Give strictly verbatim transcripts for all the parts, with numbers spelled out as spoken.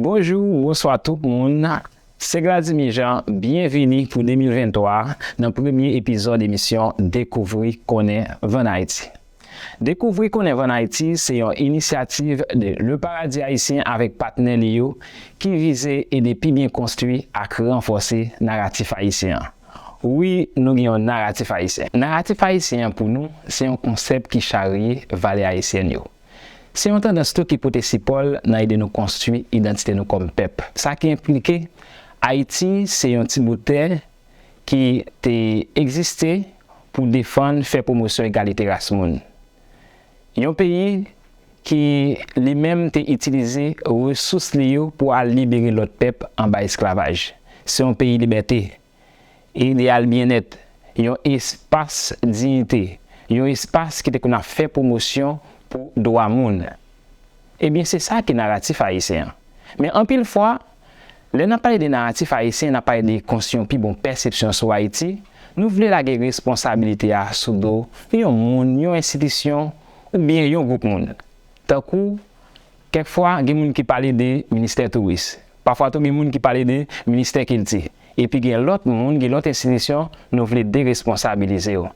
Bonjou, bonswa tout moun. Se Gladimy Jean, byenvini pou de mil venntwa nan premye epizòd emisyon Dekouvri Konnen Vann Ayiti. Dekouvri Konnen Vann Ayiti se yon inisyativ de Le Paradis Haïtien avèk patnè li yo ki vize ede pi byen konstwi ak ranfòse naratif ayisyen an. Wi, nou gen yon naratif ayisyen. Naratif ayisyen an pou nou, se yon konsèp ki charye valè ayisyèn yo. Se yon tandans tou ki pote sipò l nan ede nou konstwi idantite nou kòm pèp. Sa ki enplike, Ayiti se yon ti bout tè ki te egziste pou defann, fè pwomosyon egalite ras moun. Yon peyi ki li menm te itilize resous li yo pou al libere lòt pèp anba esklavaj. Se yon peyi libète, ideyal byennèt, yon espas diyite, yon espas ki te konn ap fè pwomosyon pou dwa moun. Ebyen, se sa ki naratif ayisyen an. Men anpil fwa, lè n ap pale de naratif ayisyen, n ap pale de konstwi yon pi bon pèsepsyon sou Ayiti, nou vle lage responsabilite a sou do yon moun, yon enstitisyon oubyen yon gwoup moun. Tankou, kèk fwa, gen moun ki pale de ministè touris. Pafwa tou, gen moun ki pale de ministè kilti. Epi gen lòt moun, gen lòt enstitisyon, nou vle deresponsabilize yo.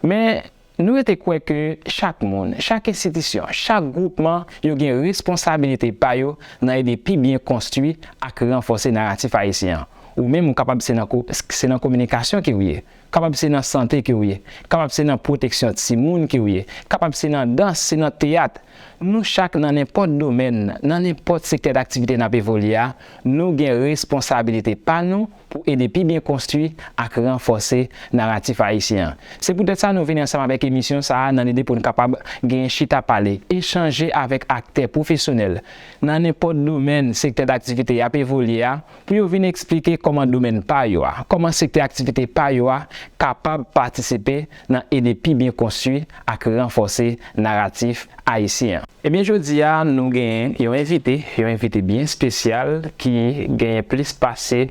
Men, nou rete kwè ke chak moun, chak enstitisyon, chak gwoupman, yo gen responsabilite pa yo nan ede pi byen konstwi ak ranfòse naratif ayisyen an. Ou menm, ou kapab se nan ko-, se nan kominikasyon ke w ye, kapab se nan sante ke w ye, kapab se nan pwoteksyon timoun ke w ye, kapab se nan dans, se nan teyat. Nou chak nan nenpòt domèn, nan nenpòt sektè daktivite n ap evolye a, nou gen responsabilite pa nou pou ede pi byen konstwi ak ranfòse naratif ayisyen an. Se poutèt sa nou vini ansanm avèk emisyon sa a nan lide pou n kapab gen chita pale, echanje avèk aktè pwofesyonèl nan nenpòt domèn sektè daktivite y ap evolye a, pou yo vin eksplike kòman domèn pa yo a, kòman sektè aktivite pa yo a kapab patisipe nan ede pi byen konstwi ak ranfòse naratif ayisyen an. Ebyen, jodi a, nou genyen yon envite, yon envite byen espesyal ki genyen plis pase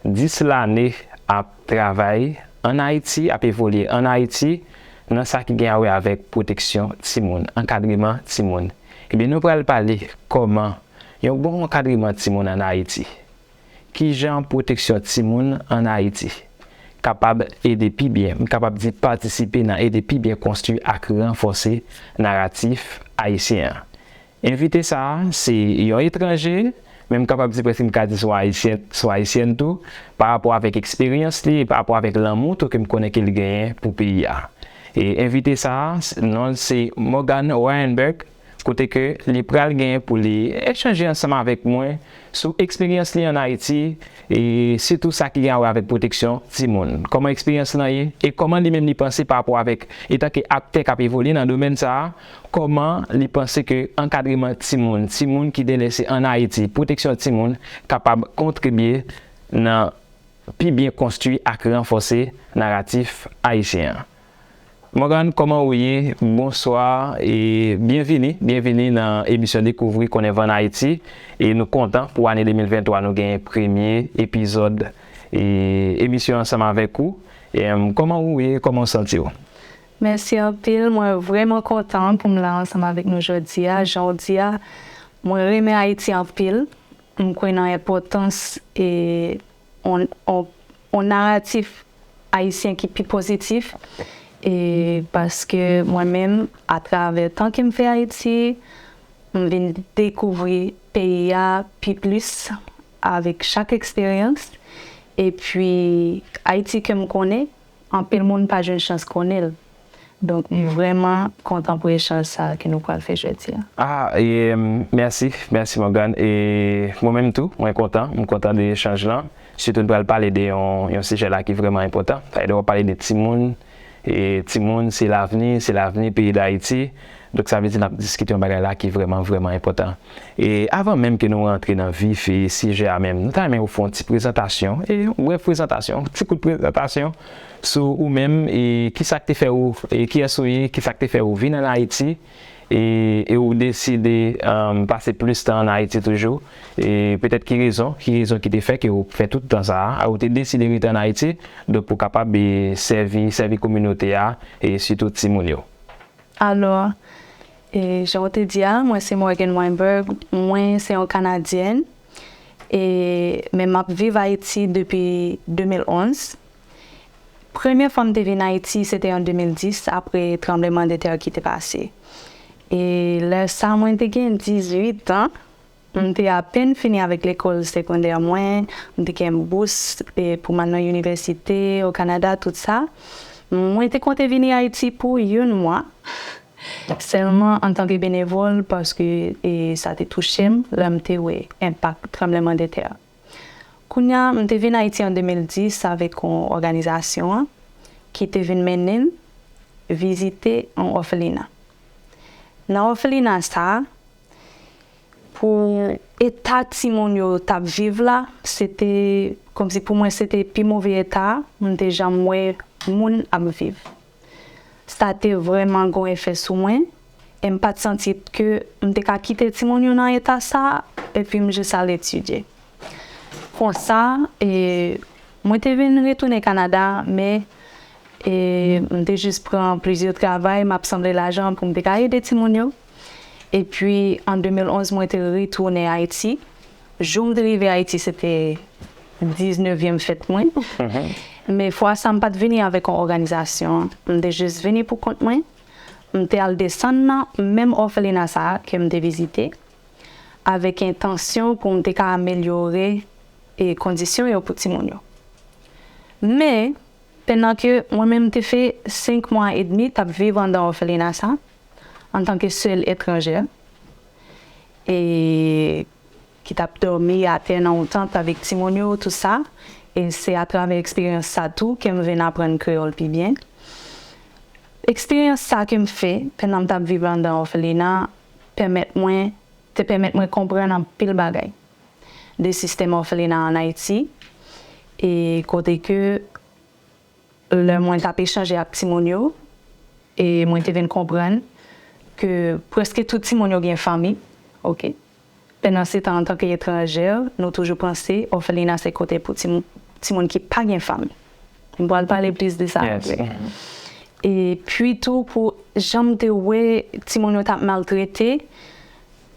dis lane ap travay ann Ayiti, ap evolye ann Ayiti, nan sa ki gen a wè avèk pwoteksyon timoun, ankadreman timoun. Ebyen, nou pral pale kòman yon bon ankadreman timoun ann Ayiti, kijan pwoteksyon timoun ann Ayiti kapab ede pi byen, m kapab di patisipe nan ede pi byen konstwi ak ranfòse naratif ayisyen an. Envite sa a, se yon etranje, men m kapab di prèske m ka di se yon ayisyen, se yon ayisyèn tou, pa rapò avèk eksperyans li, pa rapò avèk lanmou tou ke m konnen ke l genyen pou peyi a. E envite sa a, s-, non l se Morgan Weinberg, kote ke li pral gen pou li echanje ansanm avèk mwen sou eksperyans li ann Ayiti, e sitou sa ki gen a wè avèk pwoteksyon timoun. Kòman eksperyans lan ye? E kòman li menm li panse pa rapò avèk, etanke aktè k ap evolye nan domèn sa a, kòman li panse ke ankadreman timoun, timoun ki delese ann Ayiti, pwoteksyon timoun kapab kontribye nan pi byen konstwi ak ranfòse naratif ayisyen an. Morgan, kòman ou ye? Bonswa e byenvini, byenvini nan emisyon Dekouvri Konnen Vann Ayiti. E nou kontan pou ane de mil venntwa nou genyen premye epizòd e emisyon ansanm avèk ou. E, em, kòman ou ye? Kòman w santi w? Mèsi anpil, mwen vrèman kontan pou m la ansanm avèk nou jodi a. Jan w di a, mwen renmen Ayiti anpil. M kwè nan enpòtans e on, on, on naratif ayisyen ki pi pozitif. E paske mwen menm, atravè tan ke m fè Ayiti, m vin dekouvri peyi a pi plis avèk chak eksperyans. Epi, Ayiti ke m konnen, anpil moun pa jwenn chans konnen l. Donk, m vrèman kontan pou echanj sa a ke nou pral fè jodi a. Ah, e, mèsi, mèsi Morgan. E mwen menm tou, mwen kontan, m kontan de echanj lan. Sitou n pral pale de yon, yon sijè la ki vrèman enpòtan. Sa vle di w ap pale de timoun, e timoun se lavni, se lavni peyi Dayiti. Donk sa vle di n ap diskite yon bagay la ki vrèman, vrèman enpòtan. E avan menm ke nou rantre nan vif e sijè a menm, nou ta renmen ou fè yon ti prezantasyon, e yon brèf prezantasyon, yon ti kout prezantasyon sou ou menm, e kisa k te fè ou, e kiyès ou ye, kisa k te fè ou vin ann Ayiti, e, e ou deside, um, pase plis tan ann Ayiti toujou, e petèt ki rezon, ki rezon ki te fè ke ou fè tout tan sa a, ou te deside rete ann Ayiti, donk pou kapab, e, sèvi, sèvi kominote a, e sitou timoun yo. Alò, e, jan w te di a, mwen se Morgan Weinberg, mwen se yon Kanadyèn, E, men m ap viv Ayiti depi de mil onz. Premye fwa m te vin Ayiti, se te an de mil dis, apre tranblemanndetè ki te pase. E lè sa, mwen te gen dizuit an. M te apèn fini avèk lekòl segondè mwen. M te gen bous, e, pou m al nan inivèsite, o Kanada, tout sa. Mwen te konte vini Ayiti pou yon mwa. Sèlman antanke benevòl, paske, e, sa te touche m, lè m te wè enpak tranblemanndetè a. Kounye a, m te vin Ayiti an de mil dis avèk yon òganizasyon an ki te vin mennen m vizite yon òfelina. Nan òfelina sa a, pou eta timoun yo t ap viv la, se te, kòmsi pou mwen, se te pi move eta m te janm wè moun ap viv. Sa te vrèman gen yon efè sou mwen, e m pa t santi ke m te ka kite timoun yo nan eta sa a, epi m jis al etidye. Konsa, e, mwen te vin retounen Kanada, men, e, m te jis pran plizyè travay, m ap sanble lajan pou m te ka ede timoun yo. Epi, an de mil onz, mwen te retounen Ayiti. Jou m te rive Ayiti, se te diznevyèm fèt mwen. Men fwa sa, m pa t vini avèk yon òganizasyon. M te jis vini pou kont mwen. M te al desann nan menm òfelina sa a ke m te vizite, avèk entansyon pou m te ka amelyore, e, kondisyon yo pou timoun yo. Men, pandan ke mwen menm te fè senk mwa edmi t ap viv anndan òfelina sa, antanke sèl etranjè, e ki t ap dòmi atè nan yon tant avèk timoun yo, tout sa. E se atravè eksperyans sa tou ke m vin aprann kreyòl pi byen. Eksperyans sa ke m fè pandan m t ap viv anndan òfelina pèmèt mwen, te pèmèt mwen konprann anpil bagay de sistèm òfelina ann Ayiti, e kote ke lè mwen t ap echanje ak timoun yo, e mwen te vin konprann ke prèske tout timoun yo gen fanmi, oke? Pandansetan, antanke etranjè, nou toujou panse òfelina se kote pou timoun, timoun ki pa gen fanmi. M pral pale plis de sa apre. Epi tou, pou jan m te wè timoun yo t ap maltrete,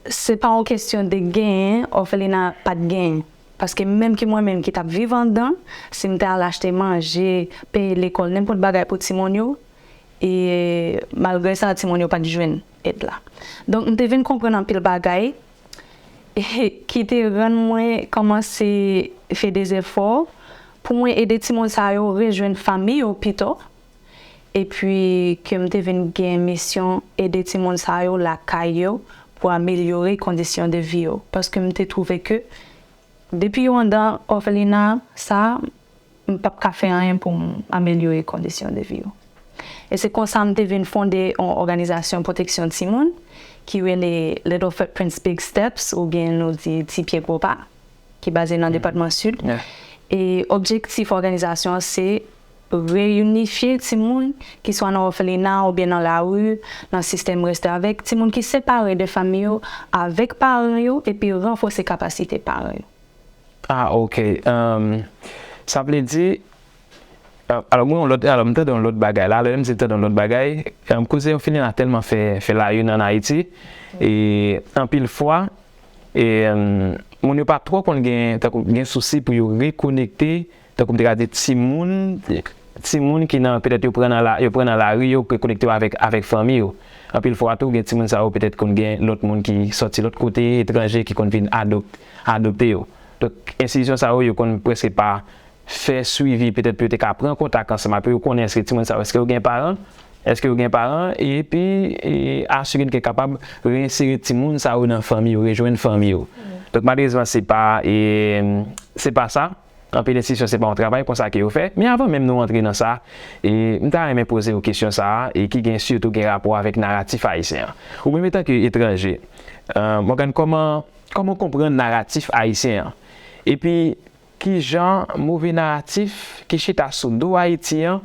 se pa yon kesyon de genyen, òfelina pa t genyen. Paske menm ke mwen menm ki t ap viv anndan, si m te al achte manje, peye lekòl, nenpòt bagay pou timoun yo, e malgre sa, timoun yo pa t jwenn èd la. Donk, m te vin konprann anpil bagay, e ki te rann mwen kòmanse fè de zefò pou mwen ede timoun sa yo rejwenn fanmi yo pito. Epi ke m te vin gen misyon ede timoun sa yo lakay yo pou amelyore kondisyon de vi yo. Paske m te twouve ke depi yo anndan òfelina sa, m p ap ka fè anyen pou m amelyore kondisyon de vi yo. E se konsa m te vin fonde yon òganizasyon pwoteksyon timoun ki rele Little Footprints Big Steps, oubyen nou di Ti Pye Gwo Pa, ki baze nan depatman Sid. E objektif òganizasyon an se reyinifye timoun ki swa nan òfelina oubyen nan lari, nan sistèm restavèk, timoun ki separe de fanmi yo avèk paran yo, epi ranfòse kapasite paran yo. Ah, ok. Sa vle di, alò, mwen, yon lòt, alò, m tande yon lòt bagay la. Lè m di tande yon lòt bagay, koze òfelina tèlman fè, fè la une ann Ayiti. E anpil fwa, e, moun yo pa twò konn gen, tankou, gen sousi pou yo rekonekte, tankou m te ka di, timoun, timoun ki nan, petèt yo pran nan la, yo pran nan lari, yo rekonekte yo avèk, avèk fanmi yo. Anpil fwa tou, gen timoun sa yo petèt konn gen lòt moun ki sòti lòt kote, etranje, ki konn vin adop-, adopte yo. Donk, enstitisyon sa yo, yo konn prèske pa fè swivi, petèt pou yo te ka pran kontak ansanm ak yo, yo konnen èske timoun sa yo, èske yo gen paran, èske yo gen paran, epi, e, asire n ke kapab reyensere timoun sa yo nan fanmi yo, rejwenn fanmi yo. Donk, malerezman, se pa, e, se pa sa. Anpil enstitisyon, se pa yon travay konsa ke yo fè. Men avan menm nou antre nan sa, e, m ta renmen poze w kesyon sa a, e ki gen sitou gen rapò avèk naratif ayisyen an. Ou menm, etanke etranje, e, Morgan, kòman, kòman w konprann naratif ayisyen an? Epi, kijan move naratif ki chita sou do Ayiti an,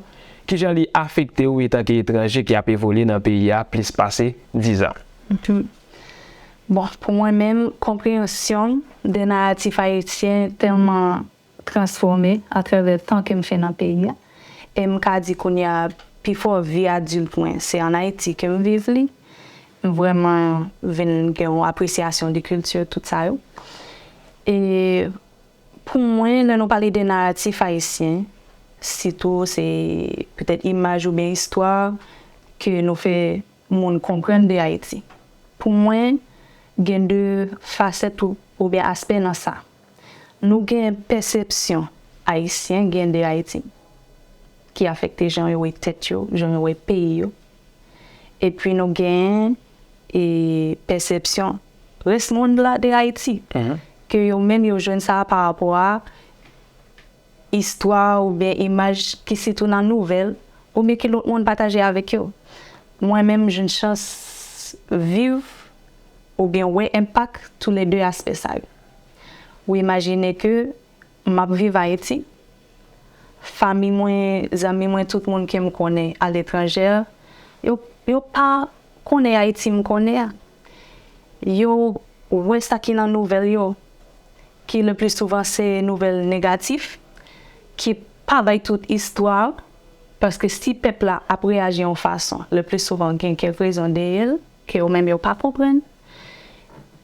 kijan li afekte w etanke etranje ki ap evolye nan peyi a plis pase dizan? Bon, pou mwen menm, konpreyansyon m de naratif ayisyen tèlman transfòme atravè tan ke m fè nan peyi a. E m ka di kounye a, pifò vi adilt mwen, se ann Ayiti ke m viv li. M vrèman vin gen yon apresyasyon de kilti, tout sa yo. E pou mwen, lè nou pale de naratif ayisyen, sitou se petèt imaj oubyen istwa ke nou fè moun konprann de Ayiti. Pou mwen, gen de fasèt ou, oubyen aspè nan sa. Nou gen pèsepsyon ayisyen gen de Ayiti ki afekte jan yo wè tèt yo, jan yo wè peyi yo. Epi nou gen e, pèsepsyon rès mond la de Ayiti, ke yo menm yo jwenn sa pa rapò a istwa oubyen imaj ki sitou nan nouvèl, oubyen ke lòt moun pataje avèk yo. Mwen menm, jwenn chans viv oubyen wè enpak toulede aspè sa yo. Ou imajine ke m ap viv Ayiti, fanmi mwen, zanmi mwen, tout moun ke m konnen aletranje, yo, yo pa konnen Ayiti m konnen an. Yo wè sa ki nan nouvèl yo, ki le pli souvan se nouvèl negatif, ki pa bay tout istwa, paske si pèp la ap reyaji yon fason, le pli souvan gen kèk rezon dèyè l, ke yo menm yo pa konprann.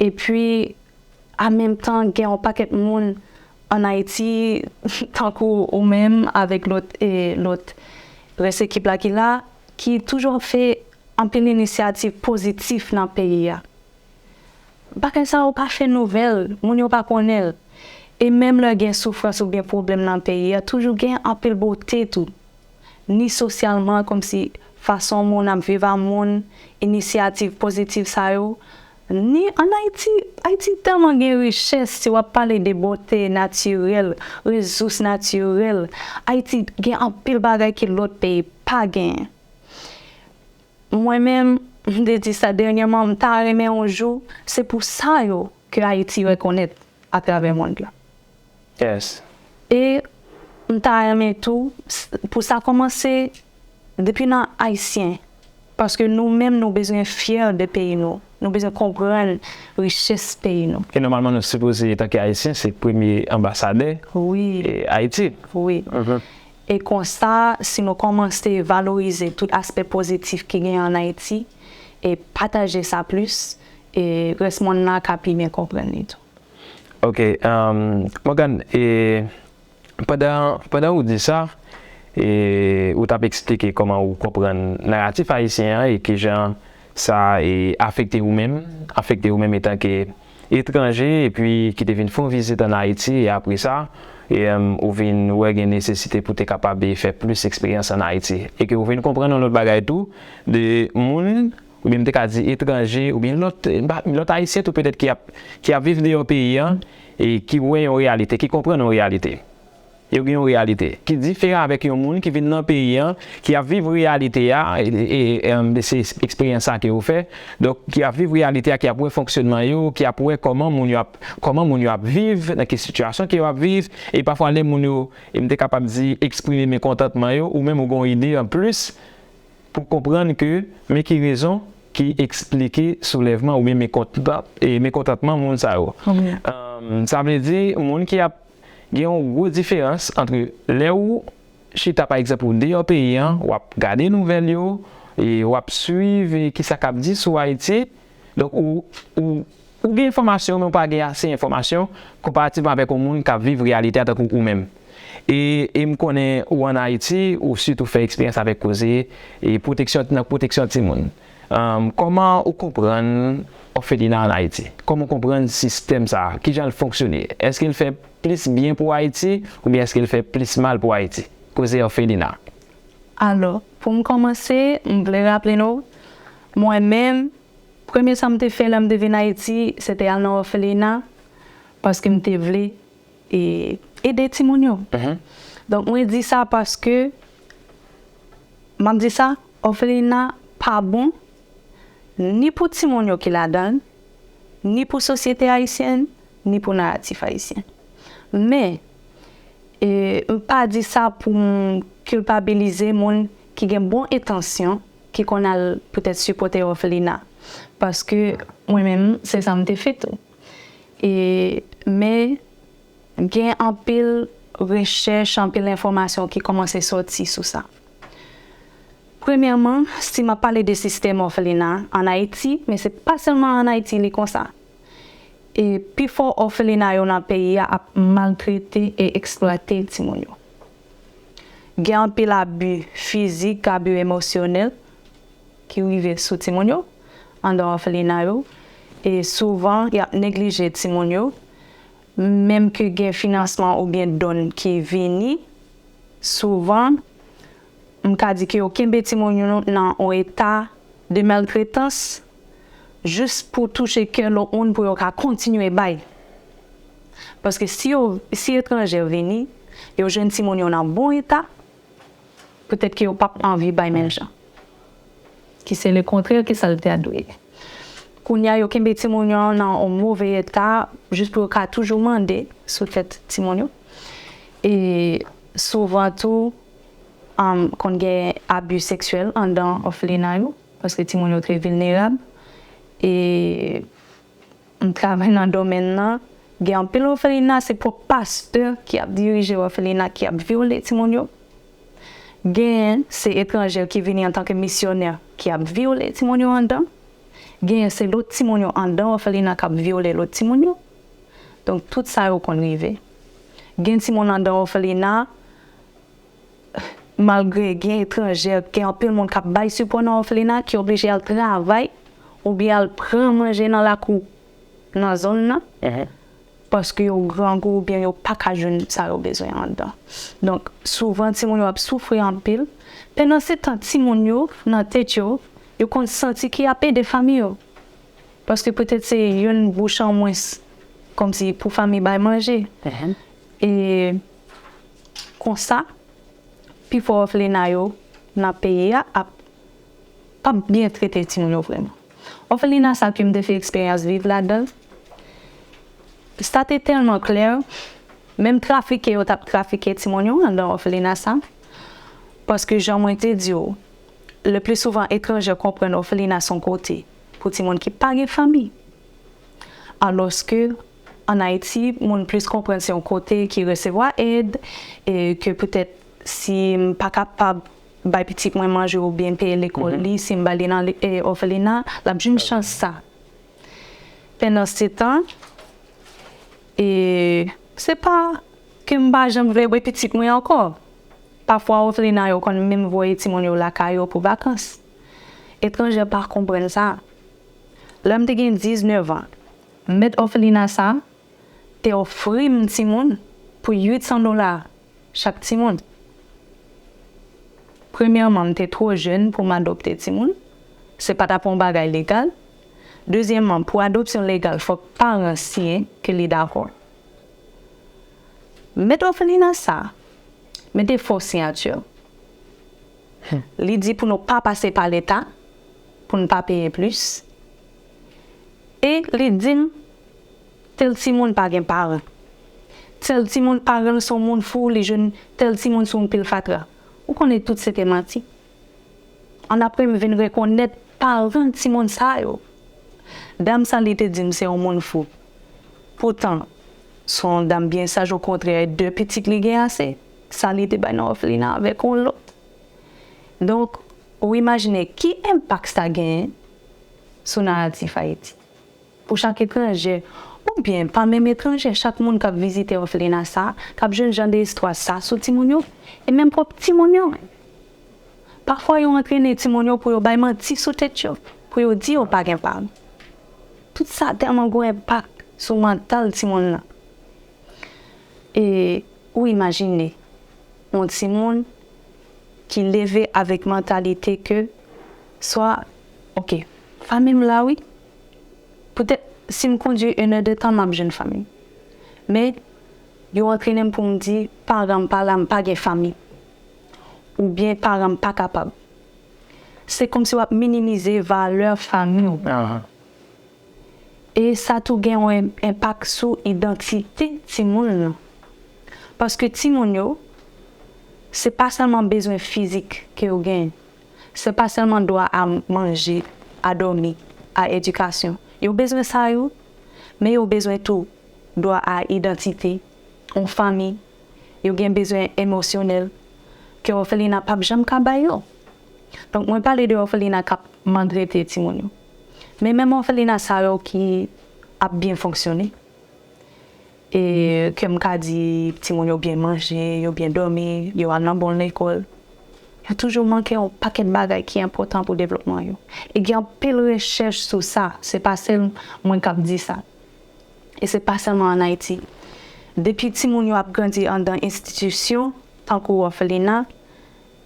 Epi, an menm tan, gen yon pakèt moun ann Ayiti, tankou ou menm, avèk lòt, e, lòt rès ekip la ki la, ki toujou ap fè anpil inisyativ pozitif nan peyi a. Bagay sa yo pa fè nouvèl, moun yo pa konnen l. E menm lè gen soufrans oubyen pwoblèm nan peyi a, toujou gen anpil bote tou. Ni sosyalman, kòmsi fason moun ap viv a moun, inisyativ pozitif sa yo, ni ann Ayiti. Ayiti tèlman gen richès, si w ap pale de bote natirèl, resous natirèl, Ayiti gen anpil bagay ke lòt peyi pa genyen. Mwen menm, m te di sa dènyèman, m ta renmen yon jou, se pou sa yo ke Ayiti rekonèt atravè mond lan. Yes. E m ta renmen tou, s- pou sa kòmanse depi nan Ayisyen. Paske nou menm, nou bezwen fyè de peyi nou. Nou bezwen konprann richès peyi nou. E nòmalman, nou sipoze, antanke Ayisyen, se premye anbasadè Wi, e, Ayiti. wi. E konsa, si nou kòmanse valorize tout aspè pozitif ki gen ann Ayiti, e pataje sa plis, e rès mond lan ka pi byen konprann li tou. Ok, um, Morgan, e, pandan, pandan ou di sa, e, ou t ap eksplike kòman ou konprann naratif ayisyen an e kijan sa e, afekte ou menm, afekte ou menm etanke etranje, epi ki te vin fè yon vizit ann Ayiti, e apre sa, e, um, ou vin wè gen nesesite pou te kapab e, fè plis eksperyans ann Ayiti. E ke ou vin konprann yon lòt bagay tou, de moun, oubyen m te ka di etranje, oubyen lòt, lòt Ayisyen tou petèt ki ap, ki ap viv deyò peyi an, e ki wè yon reyalite, ki konprann yon reyalite. Yo gen yon reyalite ki diferan avèk yon moun ki vin nan peyi an, ki ap viv reyalite a, e, e, e, e, se eksperyans sa ke yo fè. Donk, ki ap viv reyalite a, ki ap wè fonksyonman yo, ki ap wè kòman moun yo ap, kòman moun yo ap viv, nan ki sitiyasyon ke yo ap viv, e pafwa lè moun yo, e m te kapab di, eksprime mekontantman yo, ou menm ou gen yon ide anplis, pou konprann ke men ki rezon ki eksplike soulèvman oubyen mekontan- e, mekontantman moun sa yo. Sa vle di, moun ki ap gen yon gwo diferans ant lè ou chita, pa egzanp, ou deyò peyi an, w ap gade nouvèl yo, e w ap swiv e kisa k ap di sou Ayiti. Donk, ou, ou, ou gen enfòmasyon, men ou pa gen ase enfòmasyon konparativman avèk yon moun k ap viv reyalite a tankou ou menm. E, e m konnen ou ann Ayiti, ou sitou fè eksperyans avèk koze e pwoteksyon, nan pwoteksyon timoun. Ann, kòman ou konprann òfelina ann Ayiti? Kòman ou konprann sistèm sa a? Kijan l fonksyone? Èske l fè plis byen pou Ayiti oubyen èske l fè plis mal pou Ayiti? Koze òfelina. Alò, pou m kòmanse, m vle raple nou, mwen menm, premye sa m te fè lè m te vin Ayiti, se te al nan òfelina, paske m te vle e, ede timoun yo. Donk, mwen di sa paske, m ap di sa, òfelina pa bon, ni pou timoun yo ki ladan l, ni pou sosyete ayisyèn, ni pou naratif ayisyen. Men, e, m pa di sa pou m kilpabilize moun ki gen bon entansyon, ki konn al petèt sipòte òfelina. Paske mwen menm, se sa m te fè tou. E, men, gen anpil rechèch, anpil enfòmasyon ki kòmanse sòti sou sa. Premyèman, si m ap pale de sistèm òfelina ann Ayiti, men se pa sèlman ann Ayiti li konsa. E pifò òfelina yo nan peyi a ap maltrete e eksplwate timoun yo. Gen anpil abi fizik, abi emosyonèl ki rive sou timoun yo andan òfelina yo. E souvan, y ap neglije timoun yo. Menm ke gen finansman oubyen don ki vini, souvan, m ka di ke yo kenbe timoun yo nan yon eta de maltretans jis pou touche kè lòt moun pou yo ka kontinye bay. Paske si yo, si etranjè vini, yo jwenn timoun yo nan bon eta, petèt ke yo p ap anvi bay menm jan. Ki se lekontrè ke sa l ta dwe ye. Kounye a, yo kenbe timoun yo nan yon move eta jis pou yo ka toujou mande sou tèt timoun yo. E souvan tou, um, konn gen abi seksyèl andan òfelina yo, paske timoun yo trè vilnerab. E m travay nan domèn nan, gen anpil òfelina, se pwòp pastè ki ap dirije òfelina, ki ap vyole timoun yo. Gen, se etranjè ki vini antanke misyonè ki ap vyole timoun yo andan. Gen, se lòt timoun yo andan òfelina k ap vyole lòt timoun yo. Donk, tout sa yo konn rive. Gen timoun andan òfelina, malgre gen etranjè, gen anpil moun k ap bay sipò nan òfelina, ki oblije al travay oubyen al pran manje nan lakou, nan zòn nan, paske yo grangou oubyen yo pa ka jwenn sa yo bezwen anndan. Donk, souvan, timoun yo ap soufri anpil. Pandansetan, timoun yo, nan tèt yo, yo konn santi ke y ap ede fanmi yo. Paske petèt se youn bouch an mwens, kòmsi pou fanmi bay manje. E konsa, pifò òfelina yo nan peyi a ap p ap byen trete timoun yo vrèman. Òfelina sa ke m te fè eksperyans viv ladan l, sa te tèlman klè, menm trafike yo t ap trafike timoun yo anndan òfelina sa, paske jan mwen te di w, le pli souvan etranjè konprann òfelina se yon kote pou timoun ki pa gen fanmi. Alòske, ann Ayiti, moun plis konprann se yon kote ki resevwa èd, e ke petèt si m pa kapab bay pitit mwen manje oubyen peye lekòl li, si m ba li nan le- e òfelina, l ap jwenn chans sa. Pandansetan, e se pa ke m pa janm vle wè pitit mwen ankò. Pafwa, òfelina yo konn menm voye timoun yo lakay yo pou vakans. Etranjè pa konprann sa. Lè m te gen diznèf an, mèt òfelina sa te ofri m timoun pou uit san dola chak timoun. Premyèman, m te twò jèn pou m adopte timoun. Se pa t ap yon bagay legal. Dezyèmman, pou adopsyon legal, fòk paran siyen ke li dakò. Mèt òfelina sa mete fo siyati. Li di pou nou pa pase pa Leta, pou n pa peye plis. E li di m, tèl timoun pa gen paran. Tèl timoun, paran l se yon moun fou, li jwenn tèl timoun sou yon pil fatra. Ou konnen tout se te manti. Annapre, m vin rekonèt paran timoun sa yo. Dam sa, li te di m se yon moun fou. Poutan, se yon dam byen saj, okontrè, de pitit li gen ase. Sa li te bay nan òfelina avèk yon lòt. Donk, ou imajine ki enpak sa genyen sou naratif Ayiti. Pou chak etranjè, oubyen pa menm etranjè, chak moun k ap vizite òfelina sa, k ap jwenn jan de istwa sa sou timoun yo, e menm pwòp timoun yo menm. Pafwa, yo antrene timoun yo pou yo bay manti sou tèt yo, pou yo di yo pa gen paran. Tout sa tèlman gen enpak sou mantal timoun nan. E ou imajine, yon timoun ki leve avèk mantalite ke swa, oke, fanmi m la wi, poutèt si m kondui enèdtan, m ap jwenn fanmi m. Men, yo antrene m pou m di, paran m pa la, m pa gen fanmi. Oubyen paran m pa kapab. Se kòmsi w ap minimize valè fanmi w. E sa tou gen yon en- enpak sou idantite timoun nan. Paske timoun yo, se pa sèlman bezwen fizik ke yo genyen. Se pa sèlman dwa a manje, a dòmi, a edikasyon. Yo bezwen sa yo, men yo bezwen tou dwa a idantite, yon fanmi, yo gen bezwen emosyonèl ke òfelina p ap janm ka bay yo. Donk, mwen pale de òfelina k ap maltrete timoun yo. Men menm òfelina sa yo ki ap byen fonksyone. E ke m ka di timoun yo byen manje, yo byen dòmi, yo al nan bon lekòl. Yo toujou manke yon pakèt bagay ki enpòtan pou devlopman yo. E gen anpil rechèch sou sa, se pa sèl mwen k ap di sa. E se pa sèlman ann Ayiti. Depi timoun yo ap grandi anndan enstitisyon, tankou òfelina,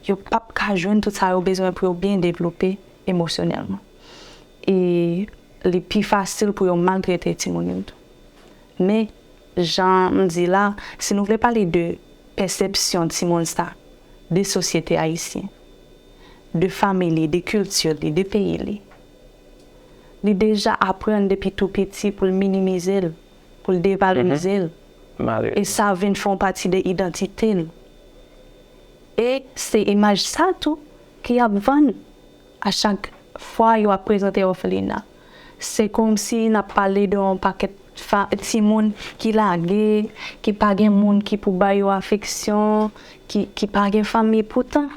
yo p ap ka jwenn tout sa yo bezwen pou yo byen devlope emosyonèlman. E li pi fasil pou yo maltrete timoun yo tou. Men, jan m di la, si nou vle pale de pèsepsyon timoun sa, de sosyete ayisyen, de fanmi li, de kilti li, de peyi li, li deja aprann depi tou piti pou l minimize l, pou l devalorize l. E sa vin fè yon pati de idantite l. E se imaj sa tou ki ap vann a chak fwa yo ap prezante òfelina. Se kòmsi n ap pale de yon pakèt fa- timoun ki lage, ki pa gen moun ki pou ba yo afeksyon, ki, ki pa gen fanmi. Poutan,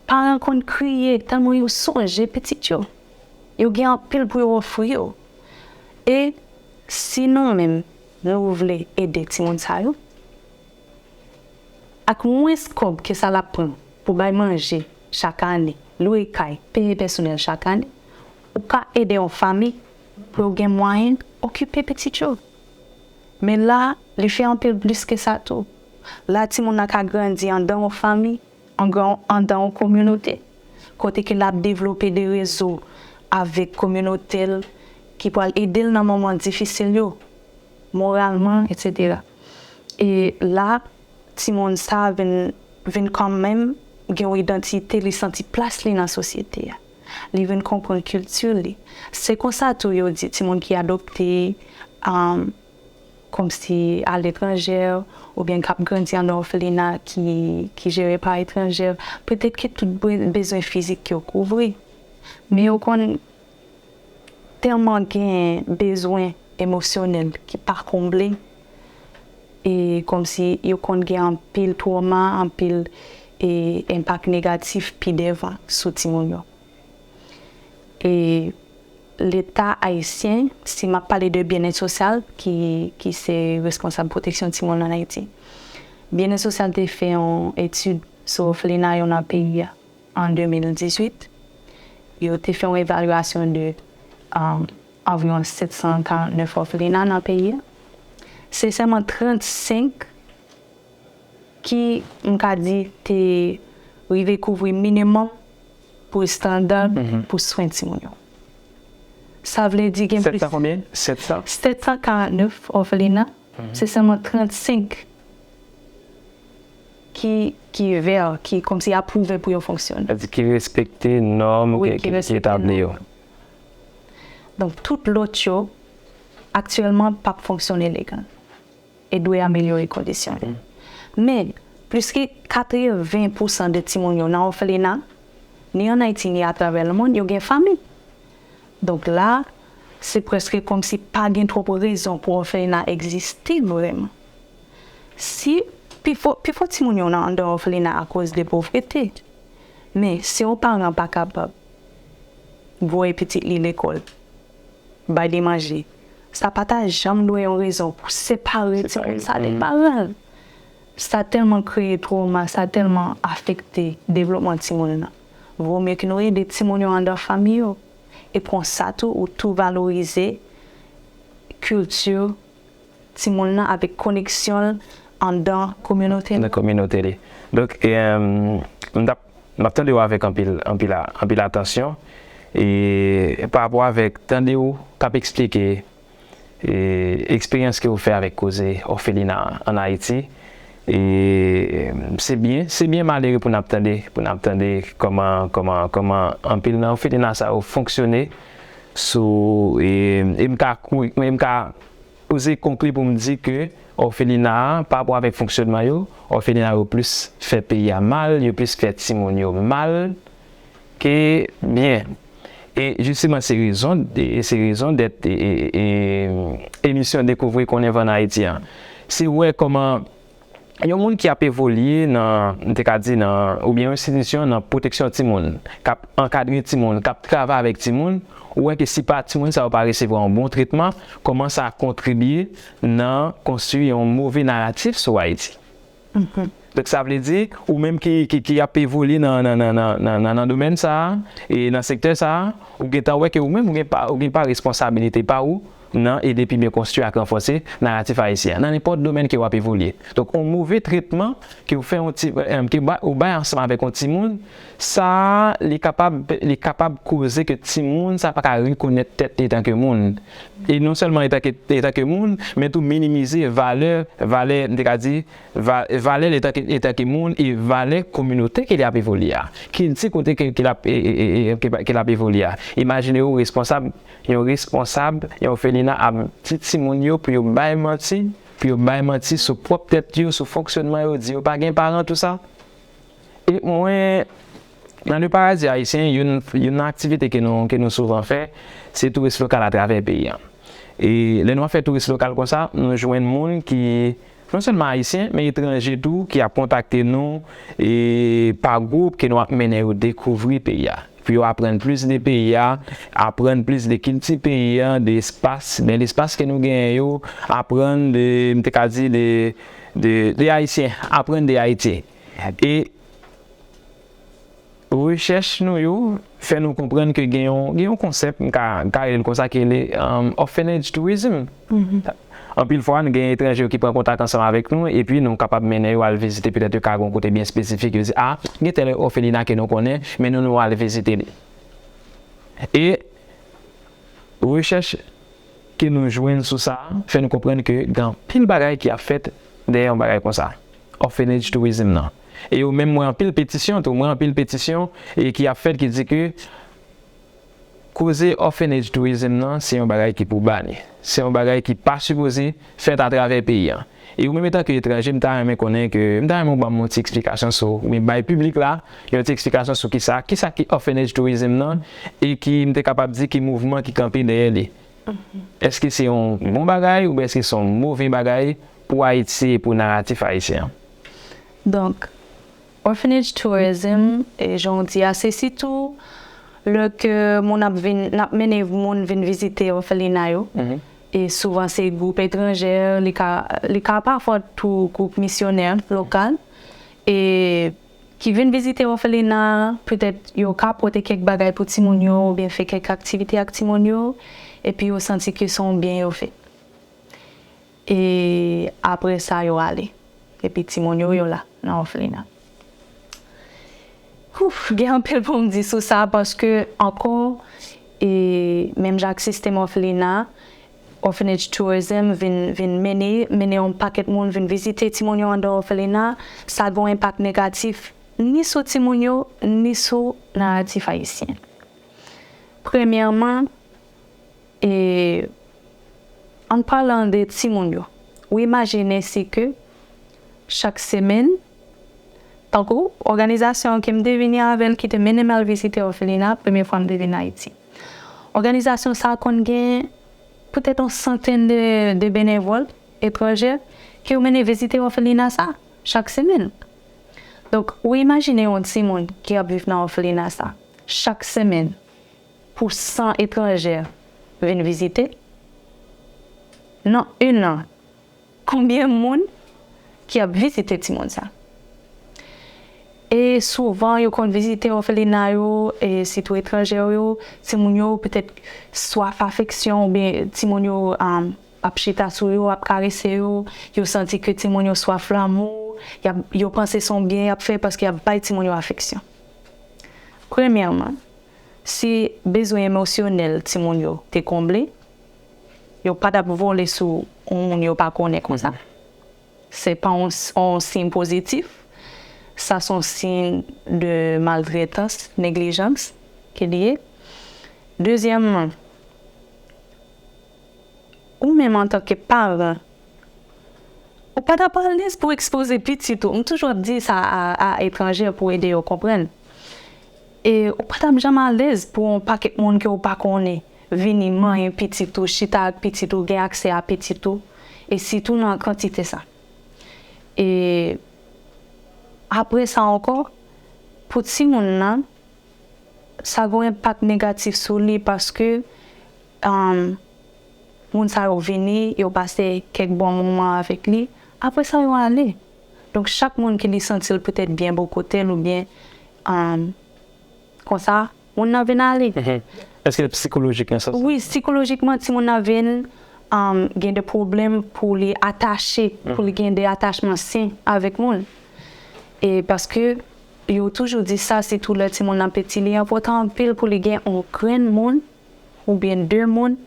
paran konn kriye tèlman yo sonje pitit yo. Yo gen anpil pou yo ofri yo. E si nou menm, nou vle ede timoun sa yo, ak mwens kòb ke sa l ap pran pou bay manje chak ane, lwe kay, peye pèsonèl chak ane, ou ka ede yon fanmi pou yo gen mwayen okipe pitit yo. Men la, li fè anpil plis ke sa tou. La, timoun nan ka grandi anndan yon fanmi, anndan yon kominote, kote ke l ap devlope de rezo avèk kominote l ki pral ede l nan moman difisil yo, moralman, etsetera. E la, timoun sa a vin, vin kanmenm gen yon idantite, li santi plas li nan sosyete a. Li vin konprann kilti li. Se konsa tou yo di timoun ki adopte, um, kòmsi aletranje, oubyen k ap grandi anndan òfelina ki, ki jere pa etranjè, petèt ke tout be- bezwen fizik yo kouvri. Men yo konn tèlman gen bezwen emosyonèl ki pa konble, e kòmsi yo konn gen anpil twoma, anpil, e, enpak negatif pi devan sou timoun yo. E Leta ayisyen, si m ap pale de byennèt sosyal, ki, ki se responsab pwoteksyon timoun ann Ayiti, byennèt sosyal te fè yon etid sou òfelina yo nan peyi a an de mil dizuit. Yo te fè yon evalyasyon de, um, anviwon sèt san karant nèf òfelina nan peyi a. Se sèlman trannsenk ki, m ka di, te rive kouvri minimòm pou estanda pou swen timoun yo. Sa vle di gen plis. Sèt san konbyen? Sèt san? Sèt san karant nèf òfelina. Se sèlman trannsenk ki, ki vè, ki kòmsi apwouve pou yo fonksyone. Sa di ki respekte nòm ki, ki etabli yo. Donk, tout lòt yo, aktyèlman, p ap fonksyone legal. E dwe amelyore kondisyon yo. Men, plis ke katreven pousan de timoun yo nan òfelina, ni ann Ayiti, ni atravè lemonn, yo gen fanmi. Donk la, se prèske kòmsi pa gen twòp rezon pou òfelina egziste vrèman. Si pifò, pifò timoun yo nan anndan òfelina akoz de povrete. Men, si yon paran pa kapab voye pitit li lekòl, bay li manje, sa pa ta janm dwe yon rezon pou separe timoun sa de paran l. Sa tèlman kreye twoma, sa tèlman afekte devlopman timoun nan. Vomye ke nou ede timoun yo anndan fanmi yo. E konsa tou, ou tou valorize kilti timoun nan avèk koneksyon l anndan kominote li. Nan kominote li. Donk, e, m t ap, m ap tande w avèk anpil, anpil a-, anpil atansyon. E pa rapò avèk tande w k ap eksplike, e, eksperyans ke w fè avèk koze òfelina ann Ayiti. E se byen, se byen malere pou n ap tande, pou n ap tande kòman, kòman, kòman anpil nan òfelina sa yo fonksyone sou, e, e m ka kwi-, e m ka oze konkli pou m di ke òfelina a, pa rapò avèk fonksyònman yo, òfelina yo plis fè peyi a mal, yo plis fè timoun yo mal ke byen. E jisteman, se rezon, e se rezon dèt, e, e, e, emisyon Dekouvri Konnen Van Ayiti an. Se wè kòman Yon moun ki ap evolye nan, m te ka di, nan, oubyen yon enstitisyon nan pwoteksyon timoun, k ap ankadre timoun, k ap travay avèk timoun, ou wè ke si pa timoun sa yo pa resevwa yon bon tretman, kòman sa kontribye nan konstwi yon move naratif sou Ayiti? Donk, sa vle di, ou menm ki, ki, ki ap evolye nan, nan, nan, nan, nan, nan, nan domèn sa a, e nan sektè sa a, ou gentan wè ke ou menm, ou gen pa, ou gen pa responsabilite pa ou nan ede pi byen konstwi ak ranfòse naratif ayisyen an, nan nenpòt domèn ke w ap evolye. Donk, yon move tretman ke w fè yon ti, em, ke ba, ou bay ansanm avèk yon timoun, sa a, li kapab, li kapab koze ke timoun sa pa ka rekonèt tèt li etanke moun. E non sèlman etanke, etanke moun, men tou minimize valè, valè, m te ka di, va, valè l etanke, etanke moun e valè kominote ke li ap evolye a. Kilti kote ke, ke l ap, e, e, e, e, ke, ke l ap evolye a. Imajine w responsab, yon responsab, yon òfelina ap di timoun yo pou yo bay manti, pou yo bay manti sou pwòp tèt yo, sou fonksyònman yo, di yo pa gen paran, tou sa. E mwen, nan Le Paradis Haïtien, youn, youn nan aktivite ke nou, ke nou souvan fè, se touris lokal atravè peyi a. E lè nou ap fè touris lokal konsa, nou jwenn moun ki, non sèlman ayisyen, men etranje tou, ki ap kontakte nou, e pa gwoup ke nou ap mennen yo dekouvri peyi a. Pou yo aprann plis de peyi a, aprann plis de kilti peyi a, de espas, de lespas ke nou genyen yo, aprann de, m te ka di, de, de, de Ayisyen, aprann de Ayiti. E rechèch nou yo fè nou konprann ke gen yon, gen yon konsèp, m ka, m ka rele l konsa, ki rele, um, orphanage tourism. Anpil fwa, nou gen etranje yo ki pran kontak ansanm avèk nou, epi nou kapab mennen yo al vizite, petèt yo ka gen yon kote byen espesifik, yo di, a, gen tèl òfelina ke nou konnen, men nou, nou al vizite li. E rechèch ke nou jwenn sou sa a fè nou konprann ke gen anpil bagay ki ap fèt dèyè yon bagay konsa. Orphanage tourism nan. E yo menm, mwen anpil petisyon tou, mwen anpil petisyon e ki ap fèt ki di ke koze orphanage tourism nan, se yon bagay ki pou bani. Se yon bagay ki pa sipoze fèt atravè peyi a. E ou menm etanke etranje, m ta renmen konnen ke, m ta renmen w ban m yon ti eksplikasyon sou, oubyen bay piblik la, yon ti eksplikasyon sou kisa, kisa ki orphanage tourism nan, e ki, m te kapab di, ki mouvman ki kanpe dèyè li. Èske se yon bon bagay oubyen èske se yon move bagay pou Ayiti e pou naratif ayisyen an? Donk, orphanage tourism, e jan w di a, se sitou lè ke moun ap vin, n ap mennen moun vin vizite òfelina yo. E souvan se gwoup etranjè, li ka, li ka pafwa tou gwoup misyonè lokal. E ki vin vizite òfelina, petèt yo ka pote kèk bagay pou timoun yo, oubyen fè kèk aktivite ak timoun yo, epi yo santi ke se yon byen yo fè. E apre sa, yo ale. Epi timoun yo, yo la, nan òfelina. Ouf, gen anpil pou m di sou sa, paske ankò, e menm jan ak sistèm òfelina, orphanage tourism vin, vin mennen, mennen yon pakèt moun vin vizite timoun yo anndan òfelina, sa gen yon enpak negatif ni sou timoun yo, ni sou naratif ayisyen. Premyèman, e, an palan de timoun yo, ou imajine si ke chak semèn, tankou òganizasyon ke m te vini avè l ki te mennen m al vizite òfelina, premye fwa m te vin Ayiti. Òganizasyon sa a konn gen petèt yon santèn de, de benevòl etranjè ke yo mennen vizite òfelina sa a chak semèn. Donk, ou imajine yon timoun ki ap viv nan òfelina sa a chak semèn pou san etranjè vin vizite? Nan en an, konbyen moun ki ap vizite timoun sa? E souvan, yo konn vizite òfelina yo, e sitou etranjè yo, timoun yo petèt swaf afeksyon, oubyen timoun yo, um, ap chita sou yo, ap karese yo, yo santi ke timoun yo swaf lanmou, y ap, yo panse se yon byen y ap fè paske y ap bay timoun yo afeksyon. Premyèman, si bezwen emosyonèl timoun yo te konble, yo pa t ap vole sou yon moun yo pa konnen konsa. Se pa yon, yon siy pozitif. Sa se yon siy de maltretans, neglijans ke li ye. Dezyèmman, ou menm antanke paran, ou pa t ap alèz pou ekspoze pitit ou. M toujou ap di sa a, a etranje pou ede yo konprann. E ou pa t ap janm alèz pou yon pakèt moun ke w pa konnen vini manyen pitit ou, chita ak pitit ou, gen aksè a pitit ou, e sitou nan kantite sa. E apre sa ankò, pou timoun nan, sa gen yon enpak negatif sou li paske, um, moun sa yo vini, yo pase kèk bon moman avèk li. Apre sa, yo ale. Donk, chak moun ki li santi l petèt byen bò kote l oubyen, um, konsa, moun nan vin ale. Èske sikolojik nan sans? Wi, sikolojikman, timoun nan vin, um, gen de pwoblèm pou li atache, pou li gen de atachman sen avèk moun. E paske yo toujou di sa, sitou lè timoun nan piti, li enpòtan anpil pou li gen yon grenn moun oubyen de moun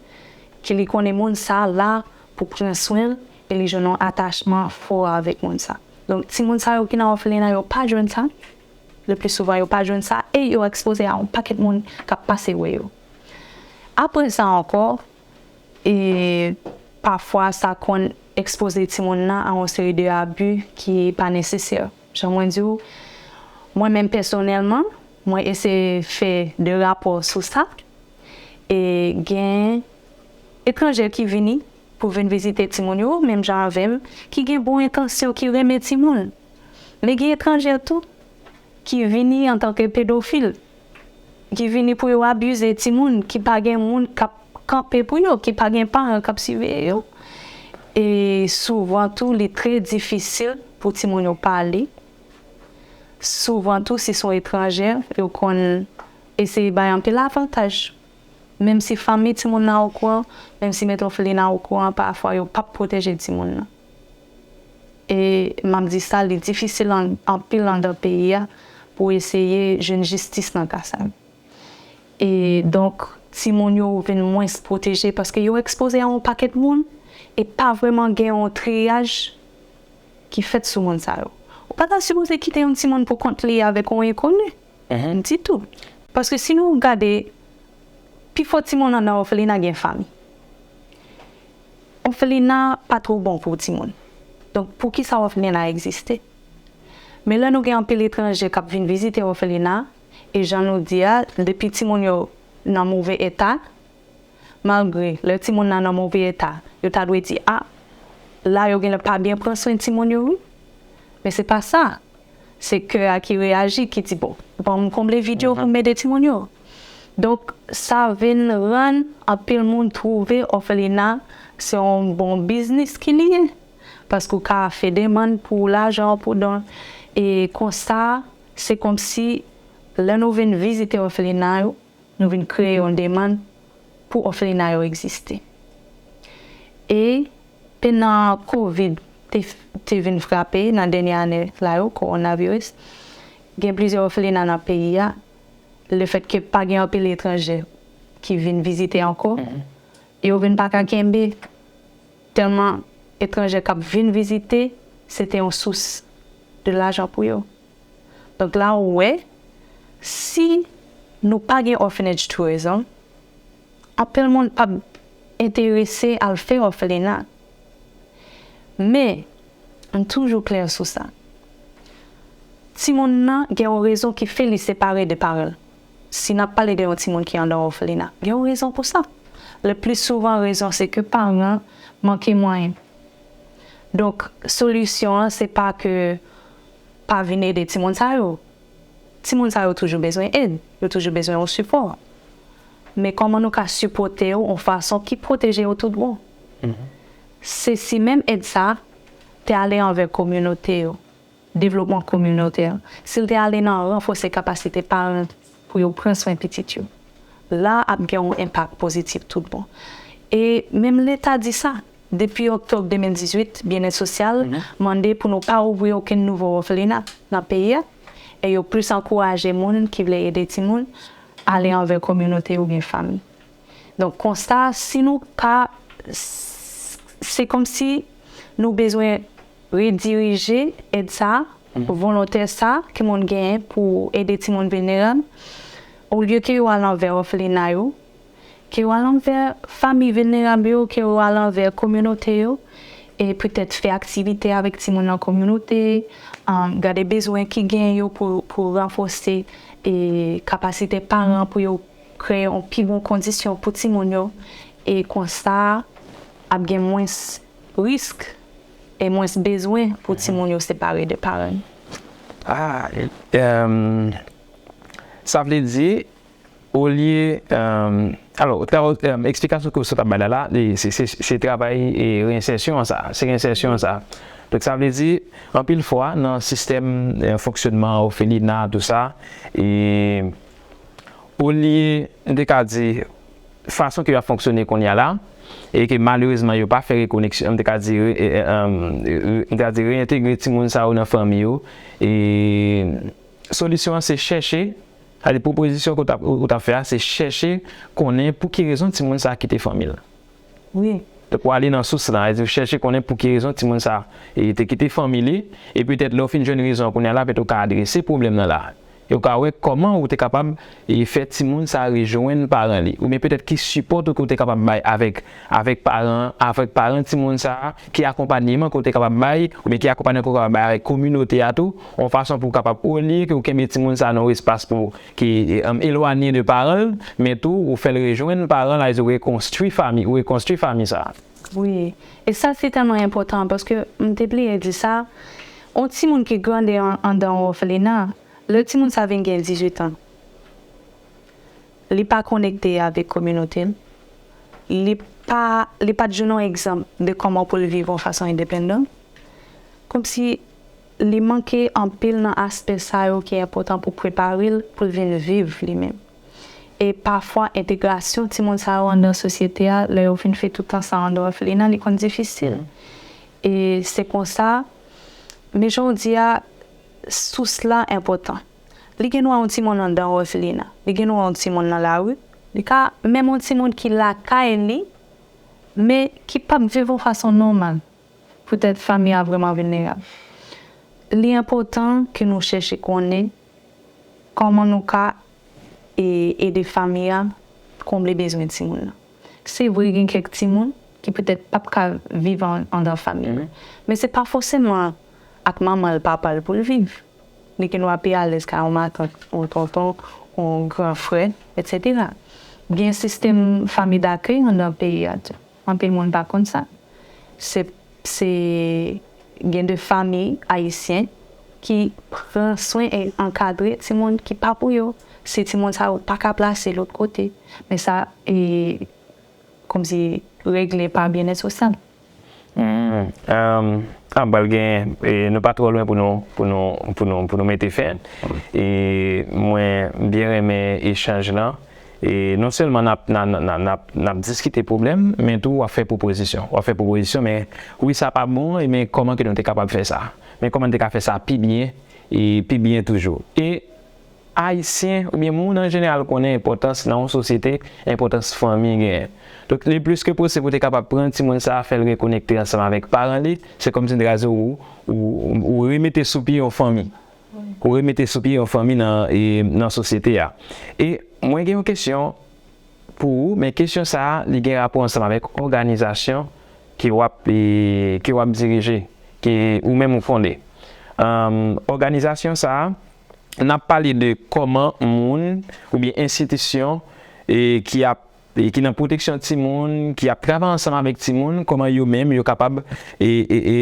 ki li konnen moun sa la pou pran swen l e li jwenn yon atachman fò avèk moun sa. Donk, timoun sa yo ki nan òfelina yo pa jwenn sa. Le pli souvan, yo pa jwenn sa e yo ekspoze a yon pakèt moun k ap pase wè yo. Apre sa ankò, e pafwa sa konn ekspoze timoun nan a yon seri de abi ki pa nesesè. Jan mwen di w, mwen menm pèsonèlman, mwen eseye fè de rapò sou sa. E gen etranjè ki vini pou vin vizite timoun yo, menm jan avè m, ki gen bon entansyon, ki renmen timoun. Men gen etranjè tou ki vini antanke pedofil, ki vini pou yo abize timoun, ki pa gen moun k ap kanpe pou yo, ki pa gen paran k ap siveye yo. E souvan tou, li trè difisil pou timoun yo pale. Souvan tou, si se yon etranjè, yo konn eseye bay anpil avantaj. Menm si fanmi timoun nan okouran, menm si mèt òfelina okouran, pafwa yo p ap pwoteje timoun nan. E m ap di sa, li difisil an, anpil anndan peyi a pou eseye jwenn jistis nan ka sa yo. E donk, timoun yo vin mwens pwoteje paske yo ekspoze a yon pakèt moun e pa vrèman gen yon triyaj ki fèt sou moun sa yo. Ou pa ta sipoze kite yon timoun pou kont li avèk yon enkoni ditou. Paske si nou gade, pifò timoun anndan òfelina gen fanmi. Òfelina pa twò bon pou timoun. Donk, poukisa òfelina egziste? Men lè nou gen anpil etranje k ap vin vizite òfelina, e jan nou di a, depi timoun yo nan move eta, malgre lè timoun nan nan move eta, yo ta dwe di, a, la yo genlè pa byen pran swen timoun yo, wi. Men se pa sa. Se kè a ki reyaji, ki di, bon, ban m konble vid yo pou m ede timoun yo. Donk, sa vin rann anpil moun twouve òfelina se yon bon biznis ki li ye. Paske ou ka fè demann pou lajan, pou don. E konsa, se kòmsi lè nou vin vizite òfelina yo, nou vin kreye yon demann pou òfelina yo egziste. E pandan kovid te, te vin frape nan dènye ane la yo, kowonaviris, gen plizyè òfelina nan peyi a, lefètke pa gen anpil etranje ki vin vizite ankò, yo vin pa ka kenbe tèlman etranje k ap vin vizite, se te yon sous de lajan pou yo. Donk la ou wè, si nou pa gen orphanage tourism, anpil moun p ap enterese al fè òfelina. Men, m toujou klè sou sa. Timoun nan gen yon rezon ki fè li separe de paran l. Si n ap pale de yon timoun ki anndan òfelina, gen yon rezon pou sa. Le pli souvan, rezon se ke paran manke mwayen. Donk, solisyon an, se pa ke pa vin ede timoun sa yo. Timoun sa yo toujou bezwen ed, yo toujou bezwen yon sipò. Men kòman nou ka sipòte yo yon fason ki pwoteje yo tout bon? Se si menm ed sa te ale anvè kominote yo, devlopman kominotè, si l te ale nan ranfòse kapasite paran pou yo pran swen pitit yo, la ap gen yon enpak pozitif tout bon. E menm Leta di sa, depi oktòb de mil dizuit, Byennèt Sosyal mande pou nou pa ouvri okenn nouvo òfelina nan peyi a, e yo plis ankouraje moun ki vle ede timoun ale anvè kominote oubyen fanmi. Donk, konsa, si nou ka, se kòmsi nou bezwen redirije ed sa, volontè sa ke moun genyen pou ede timoun vilnerab, olye ke yo al anvè òfelina yo, ke yo al anvè fanmi vilnerab yo, ke yo al anvè kominote yo, e petèt fè aktivite avèk timoun nan kominote, gade bezwen ki genyen yo pou, pou ranfòse e kapasite paran pou yo kreye yon pi bon kondisyon pou timoun yo, e konsa ap gen mwens risk e mwens bezwen pou timoun yo separe de paran yo. Ah, um, sa vle di, olye, um, alò, tra- um, eksplikasyon ke w sot ap bay la, la, li- se, se, se travay e reyensèsyon an sa, se reyensèsyon an sa. Donk, sa vle di, anpil fwa, nan sistèm e, fonksyonman òfelina, tou sa, e, olye, m te ka di, fason ke y ap fonksyone kounye a la, e ke malerezman yo pa fè rekoneksyon, m te ka di, e, e, e, m te ka di reyentegre timoun sa yo nan fanmi yo, e solisyon an se chèche, sa vle di pwopozisyon ke w t ap, ou t ap fè a, se chèche konnen pou ki rezon timoun sa a kite fanmi l. Wi. Donk, w ale nan sous la, sa vle di w chèche konnen pou ki rezon timoun sa a e, te kite fanmi li, e petèt lè w fin jwenn rezon an kounye a la, petèt ou ka adrese pwoblèm nan la. E w ka wè kòman ou te kapab e, fè timoun sa a rejwenn paran li. Oubyen petèt ki sipò tou ke w te kapab bay avèk, avèk paran, avèk paran timoun sa a, ki akonpanyeman ke w te kapab bay, oubyen ki akonpanyeman ke w kapab bay avèk kominote a tou, yon fason pou w kapab, olye ke w kenbe timoun sa a nan yon espas pou ki um, elwanye de paran l, men tou ou fè l rejwenn paran l, sa vle di w rekonstwi fanmi, ou rekonstwi fanmi sa a. Wi. E sa se tèlman enpòtan paske m te bliye di sa. Yon timoun ki grandi an- anndan yon òfelina, lè timoun sa vin gen dizuit an, li pa konekte avèk kominote l. Li pa, li pa t jwenn yon egzanp de kòman pou l viv yon fason endepandan. Kòmsi li manke anpil nan aspè sa yo ki enpòtan pou prepare l pou l vin viv li menm. E pafwa, entegrasyon timoun sa yo anndan sosyete a, lè yo fin fè tout tan sa anndan òfelina, li konn difisil. E se konsa, men jan w di a, sous la enpòtan. Li gen dwa yon timoun anndan òfelina, li gen dwa yon timoun nan lari, li ka menm yon timoun ki lakay li, men ki p ap viv yon fason nòmal. Poutèt fanmi a vrèman vilnerab. Li enpòtan ke nou chèche konnen kòman nou ka e, ede fanmi a konble bezwen timoun nan. Se vre, gen kèk timoun ki petèt p ap ka viv an- anndan fanmi l, men se pa fòseman ak manman l, papa l pou l viv. Li gen dwa pi alèz kay yon matant, yon tonton, yon gran frè, etsetera. Gen sistèm fanmi dakèy anndan peyi a tou. Anpil moun pa konn sa. Se, se gen de fanmi ayisyen ki pran swen e ankadre timoun ki pa pou yo. Si timoun sa yo pa ka plase lòt kote, men sa e, kòmsi regle pa byennèt sosyal. Hmm, um, ah, m pral gen, e, nou pa twò lwen pou nou, pou nou, pou nou, pou nou mete fen. E mwen byen renmen echanj lan. E non sèlman n ap, n a- n a- n a- n ap, n ap diskite pwoblèm, men tou w ap fè pwopozisyon. W ap fè pwopozisyon, men wi, sa pa bon, e men kòman ke nou te kapab fè sa? Men kòman n te ka fè sa pi byen, e pi byen toujou? E Ayisyen, oubyen moun an jeneral konnen enpòtans nan yon sosyete, enpòtans fanmi genyen. Donk, le plis ke posib, ou te kapab pran timoun sa a, fè l rekonekte ansanm avèk paran li, se kòmsi n te ka di ou, ou, ou remete sou pye yon fanmi. Ou remete sou pye yon fanmi nan, e, nan sosyete a. E mwen gen yon kesyon pou ou, men kesyon sa a, li gen rapò ansanm avèk òganizasyon ke w ap, e, ke w ap dirije, ke ou menm ou fonde. Anm, òganizasyon sa a, n ap pale de kòman moun oubyen enstitisyon, e, ki ap, e, ki nan pwoteksyon timoun, ki ap travay ansanm avèk timoun, kòman yo menm yo kapab, e, e, e,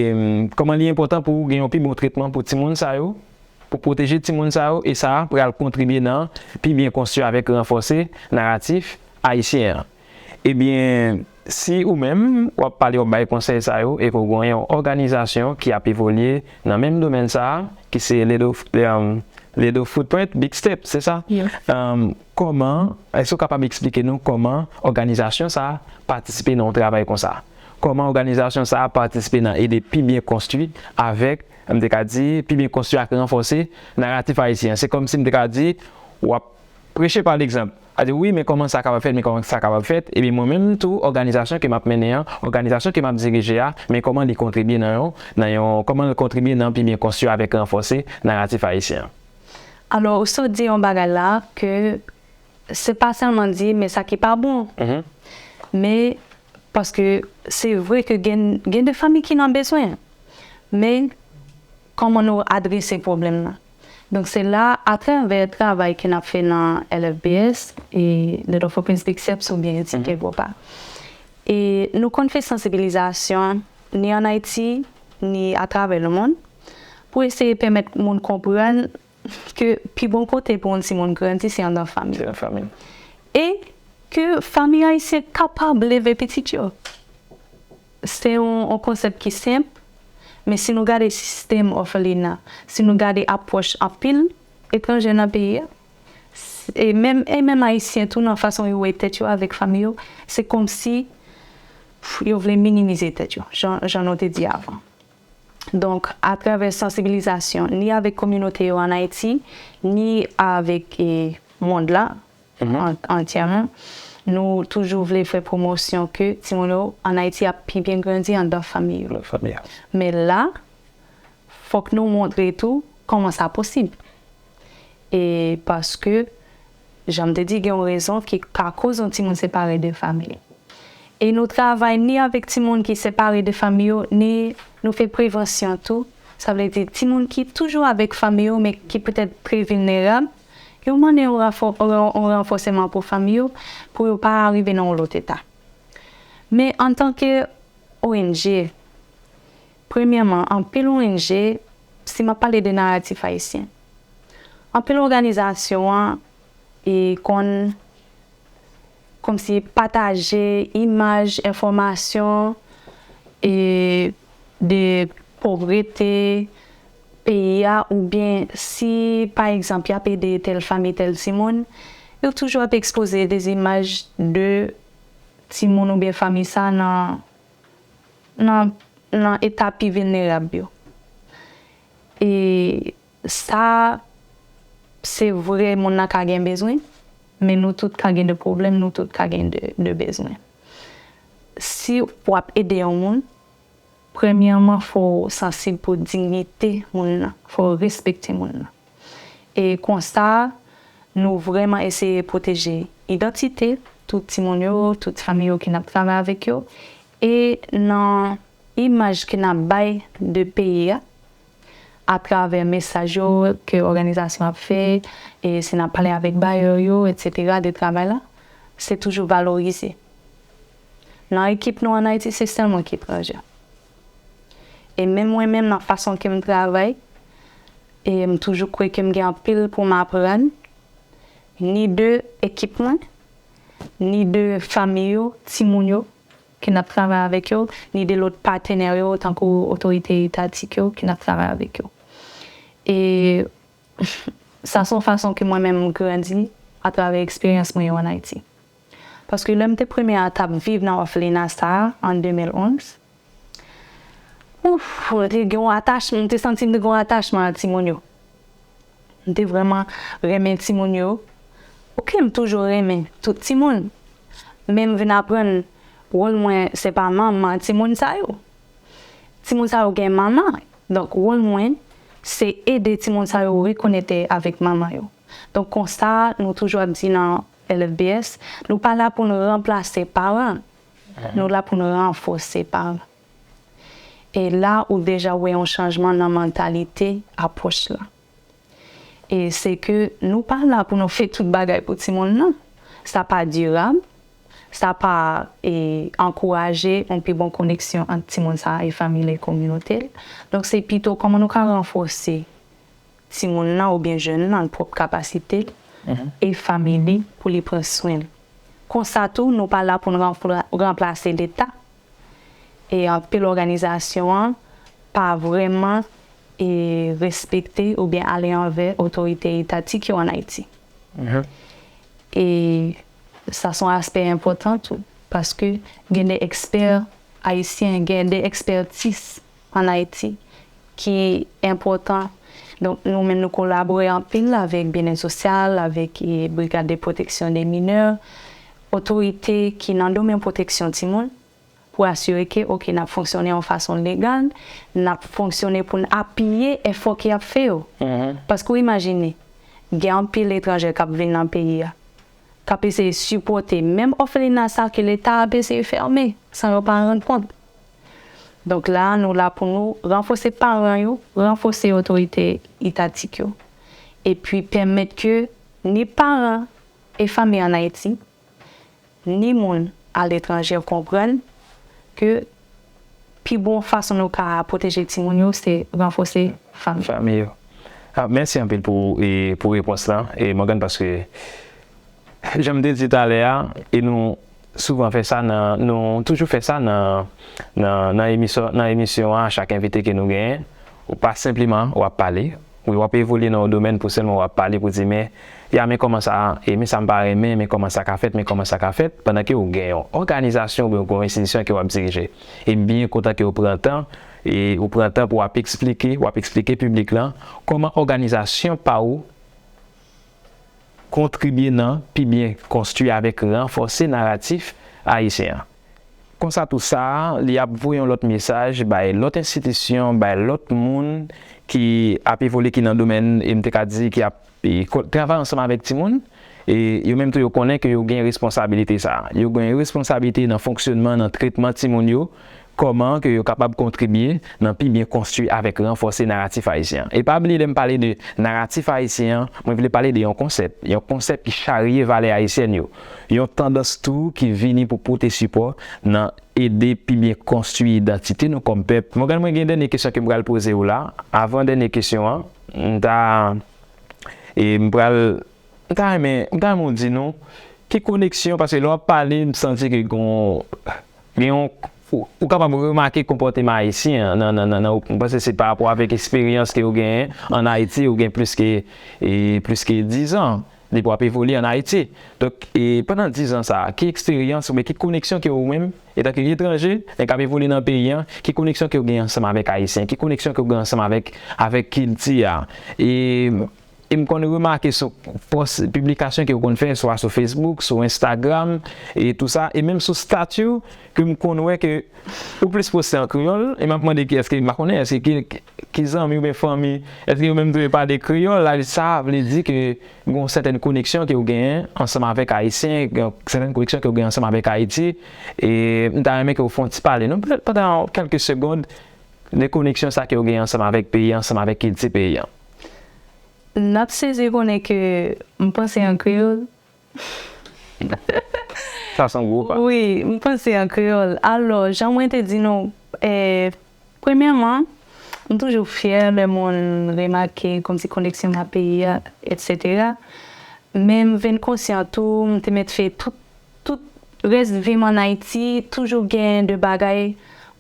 kòman li enpòtan pou gen yon pi bon tretman pou timoun sa yo, pou pwoteje timoun sa yo, e sa pral kontribye nan pi byen konstwi avèk ranfòse naratif ayisyen an. Ebyen, si ou menm, w ap pale, w ap bay konsèy sa yo, e ke w gen yon òganizasyon ki ap evolye nan menm domèn sa a, ki se Little, um, Little Footprint, Big Step, se sa? Um, kòman, èske w kapab eksplike nou kòman òganizasyon sa a patisipe nan yon travay konsa? Kòman òganizasyon sa a patisipe nan ede pi byen konstwi avèk, m te ka di, pi byen konstwi ak ranfòse naratif ayisyen an? Se kòmsi m te ka di, w ap preche pa legzanp. A di, wi, men kòman sa kapab fèt, men kòman sa kapab fèt. Ebyen, mwen menm tou, òganizasyon ke m ap mennen an, òganizasyon ke m ap dirije a, men kòman li kontribye nan yon, nan yon, kòman l kontribye nan pi byen konstwi avèk ranfòse naratif ayisyen an? Alò, ou sot di yon bagay la, ke se pa sèlman di, men sa ki pa bon. Men, paske se vre ke gen, gen de fanmi ki nan bezwen. Men, kòman nou adrese pwoblèm nan? Donk, se la, atravè travay ke n ap fè nan L F B S, e Little Footprints Big Steps oubyen Ti Kè Gwo Pa. E nou konn fè sansibilizasyon, ni ann Ayiti, ni atravè lemonn, pou eseye pèmèt moun konprann ke pi bon kote pou yon timoun grandi, se anndan fanmi. Se nan fanmi. E ke fanmi ayisyen kapab leve pitit yo. Se yon, yon konsèp ki senp, men si nou gade sistèm òfelina, si nou gade apwòch anpil etranje nan peyi a, e menm, e menm ayisyen tou nan fason yo wè tèt yo avèk fanmi yo, se kòmsi yo vle minimize tèt yo, jan, jan nou te di avan. Donk, atravè sansibilizasyon, ni avèk kominote yo ann Ayiti, ni avèk e, mond la, an- antyèman, nou toujou vle fè pwomosyon ke timoun yo ann Ayiti ap pi byen grandi anndan fanmi yo. Nan fanmi a. Men la, fòk nou montre tou kòman sa posib. E paske, jan m te di, gen yon rezon ki ka koz yon timoun separe de fanmi. E nou travay ni avèk timoun ki separe de fanmi yo, ni nou fè prevansyon tou. Sa vle di, timoun ki toujou avèk fanmi yo, men ki petèt trè vilnerab, yo mande yon ranfò- yon ranfòseman pou fanmi yo, pou yo pa rive nan yon lòt eta. Men antanke O N G, premyèman, anpil O N G, si m ap pale de naratif ayisyen, anpil òganizasyon an e konn kòmsi pataje imaj, enfòmasyon e de povrete peyi a, oubyen si, pa egzanp, y ap ede tèl fanmi, tèl timoun, yo toujou ap ekspoze de imaj de timoun oubyen fanmi sa nan, nan, nan eta pi vilnerab yo. E sa, se vre, moun nan ka gen bezwen, men nou tout ka gen de pwoblèm, nou tout ka gen de, de bezwen. Si w ap ede yon moun, premyèman, fò w sansib pou diyite moun nan, fò w respekte moun nan. E konsa, nou vrèman eseye pwoteje idantite tout timoun yo, tout fanmi yo ke n ap travay avèk yo, e nan imaj ke n ap bay de peyi a, atravè mesaj yo ke òganizasyon ap fè, e si n ap pale avèk bayè yo, etsetera, de travay la, se toujou valorize. Nan ekip nou ann Ayiti, se sèl mwen ki etranjè. E menm mwen menm, nan fason ke m travay, e m toujou kwè ke m gen anpil pou m aprann, ni de ekip mwen, ni de fanmi yo, timoun yo, ke n ap travay avèk yo, ni de lòt patenè yo, tankou otorite etatik yo, ke n ap travay avèk yo. E sa se yon fason ke mwen menm m grandi atravè eksperyans mwen yo ann Ayiti. Paske lè m te premye a t ap viv nan òfelina sa a, an de mil onz, ouf, mwen te gen yon atach-, m te santi m te gen yon atachman a timoun yo. M te vrèman renmen timoun yo. Oke, m toujou renmen tout timoun. Men m vin aprann wòl mwen, se pa manman timoun sa yo. Timoun sa yo gen manman. Donk, wòl mwen, se ede timoun sa yo rekonekte avèk manman yo. Donk, konsa, nou toujou ap di nan L F B S, nou pa la pou nou ranplase paran. Nou la pou nou ranfòse paran. E la, ou deja wè yon chanjman nan mantalite, apwòch la. E se ke nou pa la pou nou fè tout bagay pou timoun nan. Sa pa dirab, sa pa e, ankouraje yon pi bon koneksyon ant timoun sa a e fanmi l e kominote l. Donk, se pito kòman nou ka ranfòse timoun nan oubyen jèn nan, pwòp kapasite l e fanmi li pou li pran swen l. Konsa tou, nou pa la pou n ranpla- ranplase Leta. E anpil òganizasyon an pa vrèman e respekte oubyen ale anvè otorite etatik yo ann Ayiti. E sa se yon aspè enpòtan tou, paske gen de ekspè ayisyen, gen de ekspètiz ann Ayiti ki enpòtan. Donk, nou menm nou kolabore anpil avèk Byennèt Sosyal, avèk e, Brigad de Pwoteksyon de Minè, otorite ki nan domèn pwoteksyon timoun, pou asire ke, oke, n ap fonksyone yon fason legal, n ap fonksyone pou n apiye efò ke y ap fè yo. Paske w imajine, gen anpil etranjè k ap vin nan peyi a, k ap eseye sipòte menm òfelina sa ke Leta ap eseye fèmen san yo pa rann kont. Donk la, nou la pou nou ranfòse paran yo, ranfòse otorite etatik yo, epi pèmèt ke ni paran e fanmi ann Ayiti, ni moun aletranje konprann ke pi bon fason nou ka pwoteje timoun yo, se ranfòse fanmi. Fanmi yo. Ah, mèsi anpil pou, e, pou repons lan, e Morgan, paske jan m te di talè a, e nou souvan fè sa nan, nou toujou fè sa nan, nan, nan emisyon, nan emisyon an, chak envite ke nou genyen, ou pa senpleman w ap pale, wi, w ap evolye nan yon domèn pou sèlman w ap pale pou di, men, ya, men kòman sa, e men sa m pa renmen, men kòman sa ka fèt, men kòman sa ka fèt, pandan ke w gen yon òganizasyon oubyen w gen yon enstitisyon ke w ap dirije. E m byen kontan ke w pran tan, e w pran tan pou w ap eksplike, w ap eksplike piblik lan, kòman òganizasyon pa w kontribye nan pi byen konstwi avèk ranfòse naratif ayisyen an. Konsa tou sa, li ap voye yon lòt mesaj bay lòt enstitisyon, bay lòt moun ki ap evolye, ki nan domèn, e m te ka di, ki ap, e, ko-, travay ansanm avèk timoun. E yo menm tou, yo konnen ke yo gen responsabilite sa a. Yo gen responsabilite nan fonksyonman, nan tretman timoun yo, kòman ke yo kapab kontribye nan pi byen konstwi avèk ranfòse naratif ayisyen an. E pa bliye, lè m pale de naratif ayisyen an, mwen vle pale de yon konsèp, yon konsèp ki charye valè ayisyèn yo, yon tandans tou ki vini pou pote sipò nan ede pi byen konstwi idantite nou kòm pèp. Morgan, mwen gen dènye kesyon ke m pral poze w la. Avan dènye kesyon an, m ta, e m pral, m ta renmen, m ta renmen w di nou ki koneksyon, paske lè w ap pale, m santi ke gon, gen yon, ou, ou kapab remake konpòteman ayisyen an nan, nan, nan, nan, m panse se pa rapò avèk eksperyans ke w genyen ann Ayiti, ou gen plis ke, e, plis ke dizan depi w ap evolye ann Ayiti. Donk, e, pandan dizan sa a, ki eksperyans oubyen ki koneksyon ke ou menm, etanke etranje, men k ap evolye nan peyi an, ki koneksyon ke w gen ansanm avèk Ayisyen, ki koneksyon ke w gen ansanm avèk, avèk kilti a? E, e m konn remake sou pòs, piblikasyon ke w konn fè, swa sou Facebook, sou Instagram, e tou sa, e menm sou stati w, ke m konn wè ke ou plis poste an kreyòl, e m ap mande ki, èske, m pa konnen, èske ki, ki zanmi oubyen fanmi, èske yo menm tou yo pale kreyòl, la, sa vle di ke gen yon sètèn koneksyon ke w genyen ansanm avèk Ayisyen, gen yon sètèn koneksyon ke w genyen ansanm avèk Ayiti, e m ta renmen ke w fè yon ti pale nou, pandan kèlke segond, de koneksyon sa ke w genyen ansanm avèk peyi an, ansanm avèk kilti peyi an. N ap sezi konnen ke m panse an kreyòl. Sa se yon gwo pa. Wi, m panse an kreyòl. Alò, jan mwen te di nou, eh, premyèman, m toujou fyè lè moun remake kòmsi koneksyon m ak peyi a, etsetera. Men m vin konsyan tou, m te mèt fè tout, tout rès vi m ann Ayiti, toujou gen de bagay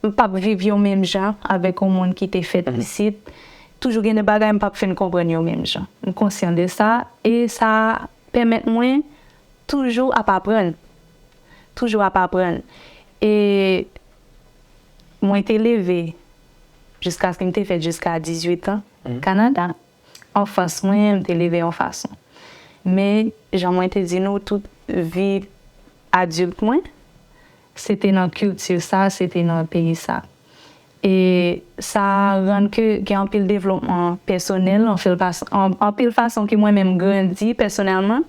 m p ap viv yo menm jan avèk yon moun ki te fèt isit. Toujou gen de bagay m p ap fin konprann yo menm jan. M konsyan de sa, e sa pèmèt mwen toujou ap aprann. Toujou ap aprann. E mwen te leve jiskaske m te fèt jiska dizuit an Kanada. Anfans mwen, m te leve yon fason. Men, jan mwen te di nou, tout vi adilt mwen, se te nan kilti sa, se te nan peyi sa. E sa rann ke gen anpil devlopman pèsonèl, anpil pas-, an-, anpil fason ke mwen menm grandi pèsonèlman,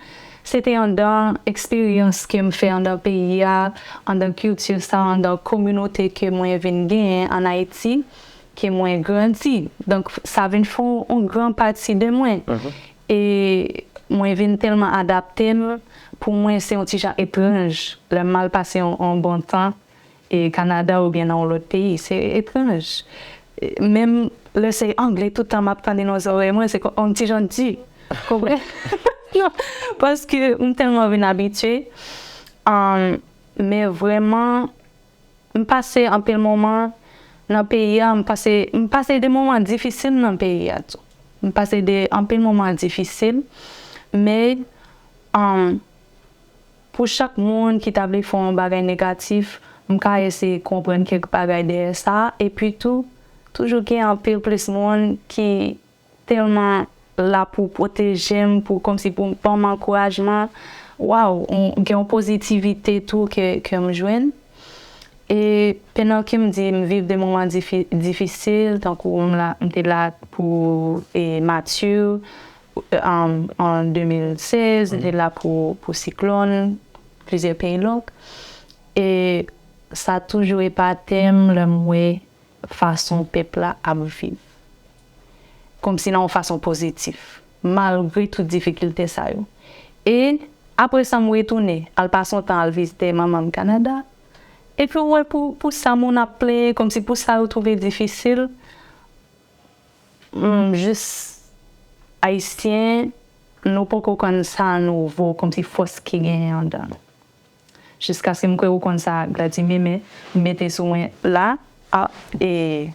se te anndan eksperyans ke m fè anndan peyi a, anndan kilti sa, anndan kominote ke mwen vin genyen ann Ayiti, ke mwen grandi. Donk, sa vin fè yon gran pati de mwen. E mwen vin tèlman adapte m, pou mwen, se yon ti jan etranj. Lè m al pase yon, yon bon tan, e Kanada oubyen nan yon lòt peyi, se etranj. E menm lè se anglè tout tan m ap tande nan zòrèy mwen, se kò-, yon ti jan di. Konprann? Paske m tèlman vin abitye. Ahn, men vrèman, m pase anpil moman nan peyi a, m pase, m pase de moman difisil nan peyi a tou. M pase de anpil moman difisil, men, ahn, pou chak moun ki ta vle fè yon bagay negatif, m ka eseye konprann kèk bagay dèyè sa, epi tou, toujou gen anpil plis moun ki tèlman la pou pwoteje m, pou, kòmsi pou ban m ankourajman. Waw, on, gen yon pozitivite tou ke, ke m jwenn. E pandan ke m di m viv de moman difi-, difisil, tankou m la, m te la pou, e, Matye, um, an de mil sèz, m te la pou, pou siklòn, plizyè peyi lòk. E sa toujou epate m lè m wè fason pèp la ap viv. Kòmsi nan yon fason pozitif, malgre tout difikilte sa yo. E apre sa, m retounen, al pase yon tan, al vizite manman m Kanada. Epi w wè pou, pou sa moun ap plenyen, kòmsi pou sa yo twouve difisil, mm, jis Ayisyen, nou poko konn sa nou vo, kòmsi fòs ki genyen anndan nou. Jiskaske m kwè ou konn sa, Gladimir, men mete sou mwen la, a, e,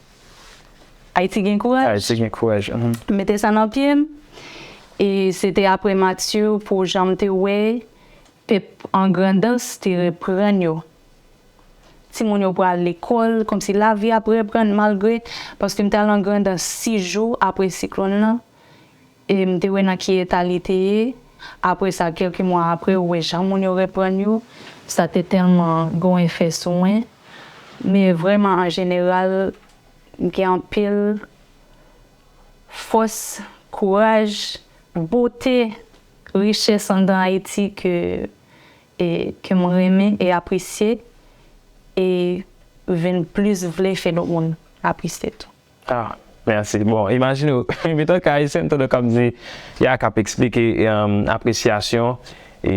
Ayiti gen kouraj. Ayiti gen kouraj. Mhm. Mete sa nan pye m. E se te apre Matye pou jan m te wè pèp an Grandans te reprann yo. Timoun yo pral lekòl, kòmsi lavi ap reprann malgre, paske m te al an Grandans sis jou apre siklòn nan. E m te wè nan ki eta li te ye. Apre sa, kèlke mwa apre, ou wè jan moun yo reprann yo. Sa te tèlman gen yon efè sou mwen. Men vrèman, an jeneral, m gen anpil fòs, kouraj, bote, richès anndan Ayiti ke, e, ke m renmen e apresye, e vin plis vle fè lòt moun apresye tou. Ah, mèsi. Bon, imajine w, m antanke Ayisyen, m tande w k ap di, ya, k ap eksplike, um, apresyasyon e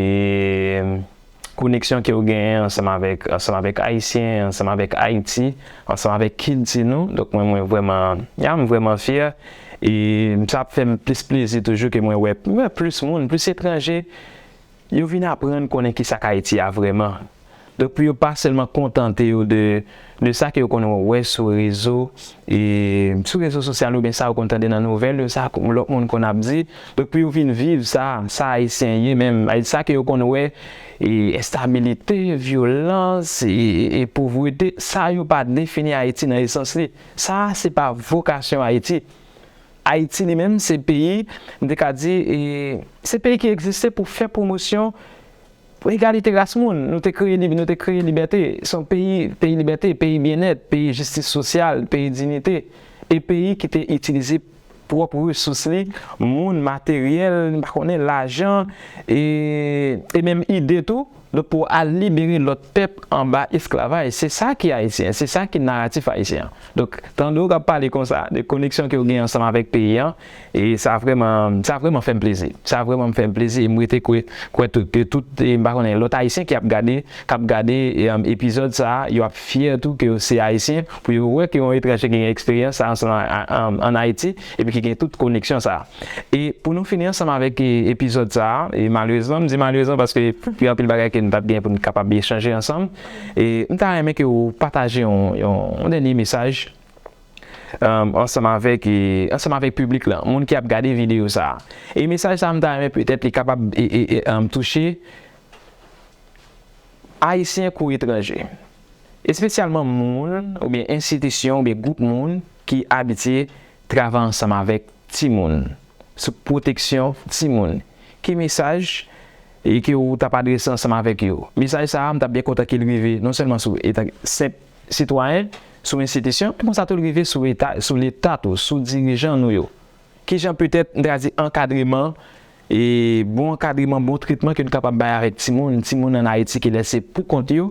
koneksyon ke w genyen ansanm avèk, ansanm avèk Ayisyen, ansanm avèk Ayiti, ansanm avèk kilti nou. Donk, mwen, mwen vrèman, ya, m vrèman fyè. E sa ap fè m plis plezi toujou ke mwen wè, mwen wè plis moun, plis etranje, yo vin aprann konnen kisa k Ayiti a vrèman. Donk, pou yo pa sèlman kontante yo de, de sa ke yo konn wè sou rezo, e sou rezo sosyal oubyen sa yo konn tande nan nouvèl yo, sa lòt moun konn ap di. Donk, pou yo vin viv sa, sa Ayisyen ye menm, sa ke yo konn wè, e estabilite, vyolans, e, e povrete, sa yo pa defini Ayiti nan esans li. Sa, se pa vokasyon Ayiti. Ayiti li menm, se peyi, m te ka di, e, se peyi ki egziste pou fè pwomosyon egalite ras moun. Nou te kreye, nou te kreye libète. Se yon peyi, peyi libète, peyi byennèt, peyi jistis sosyal, peyi diyite. E peyi ki te itilize pwòp resous li, moun, materyèl, m pa konnen, lajan, e, e menm ide tou. Donk, pou al libere lòt pèp anba esklavaj. Se sa ki ayisyen, se sa ki naratif ayisyen an. Donk, tande w k ap pale konsa, de koneksyon ke w gen ansanm avèk peyi an, e sa vrèman, sa vrèman fè m plezi. Sa vrèman fè m plezi, e m rete kwè, kwè tout, ke tout, e m pa konnen, lòt ayisyen ki ap gade, k ap gade, e, um, epizòd sa a, yo ap fyè tou ke yo se ayisyen, pou yo wè ke yon etranje ki gen eksperyans sa ansanm a, a, um, ann Ayiti, epi ki gen tout koneksyon sa a. E pou nou fini ansanm avèk, e, epizòd sa a, e malerezman, m di malerezman paske gen anpil bagay ke n t ap gen pou n kapab echanje ansanm. E m ta renmen ke w pataje yon, yon, yon dènye mesaj, um, ansanm avèk, e, ansanm avèk piblik lan, moun ki ap gade videyo sa a. E mesaj sa a, m ta renmen petèt li kapab, e, e, e, um, touche Ayisyen kou etranje, espesyalman moun oubyen enstitisyon oubyen gwoup moun ki abitye travay ansanm avèk timoun, sou pwoteksyon timoun. Ki mesaj, e, ke w t ap adrese ansanm avèk yo? Mesaj sa a, m t ap byen kontan ke l rive non sèlman sou eta, senp sitwayen, sou enstitisyon, men konsa tou l rive sou eta, sou Leta tou, sou dirijan nou yo. Kijan petèt, m ta di, ankadreman, e bon ankadreman, bon tretman ke nou kapab bay avèk timoun, timoun ann Ayiti ki lèse pou kont yo,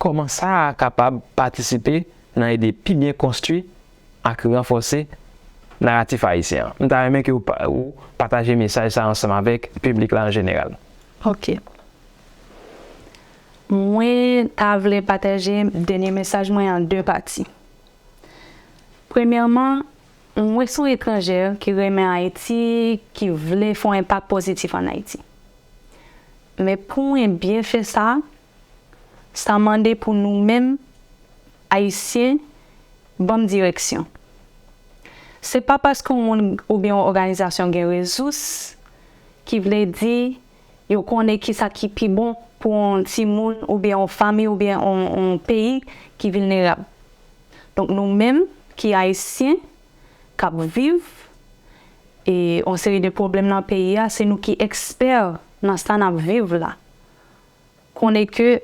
kòman sa a kapab patisipe nan ede pi byen konstwi ak ranfòse naratif ayisyen an? M ta renmen ke w pa, ou pataje mesaj sa a ansanm avèk piblik la an jeneral. Ok. Mwen ta vle pataje dènye mesaj mwen an de pati. Premyèman, mwen se yon etranjè ki renmen Ayiti, ki vle fè yon enpak pozitif ann Ayiti. Men pou mwen byen fè sa, sa mande pou nou menm, Ayisyen, ban m direksyon. Se pa paske yon moun oubyen yon òganizasyon gen rezous ki vle di yo konnen kisa ki pi bon pou yon timoun oubyen yon fanmi oubyen yon, yon peyi ki vilnerab. Donk, nou menm ki Ayisyen, k ap viv, e, yon seri de pwoblèm nan peyi a, se nou ki ekspè nan sa n ap viv la. Konnen ke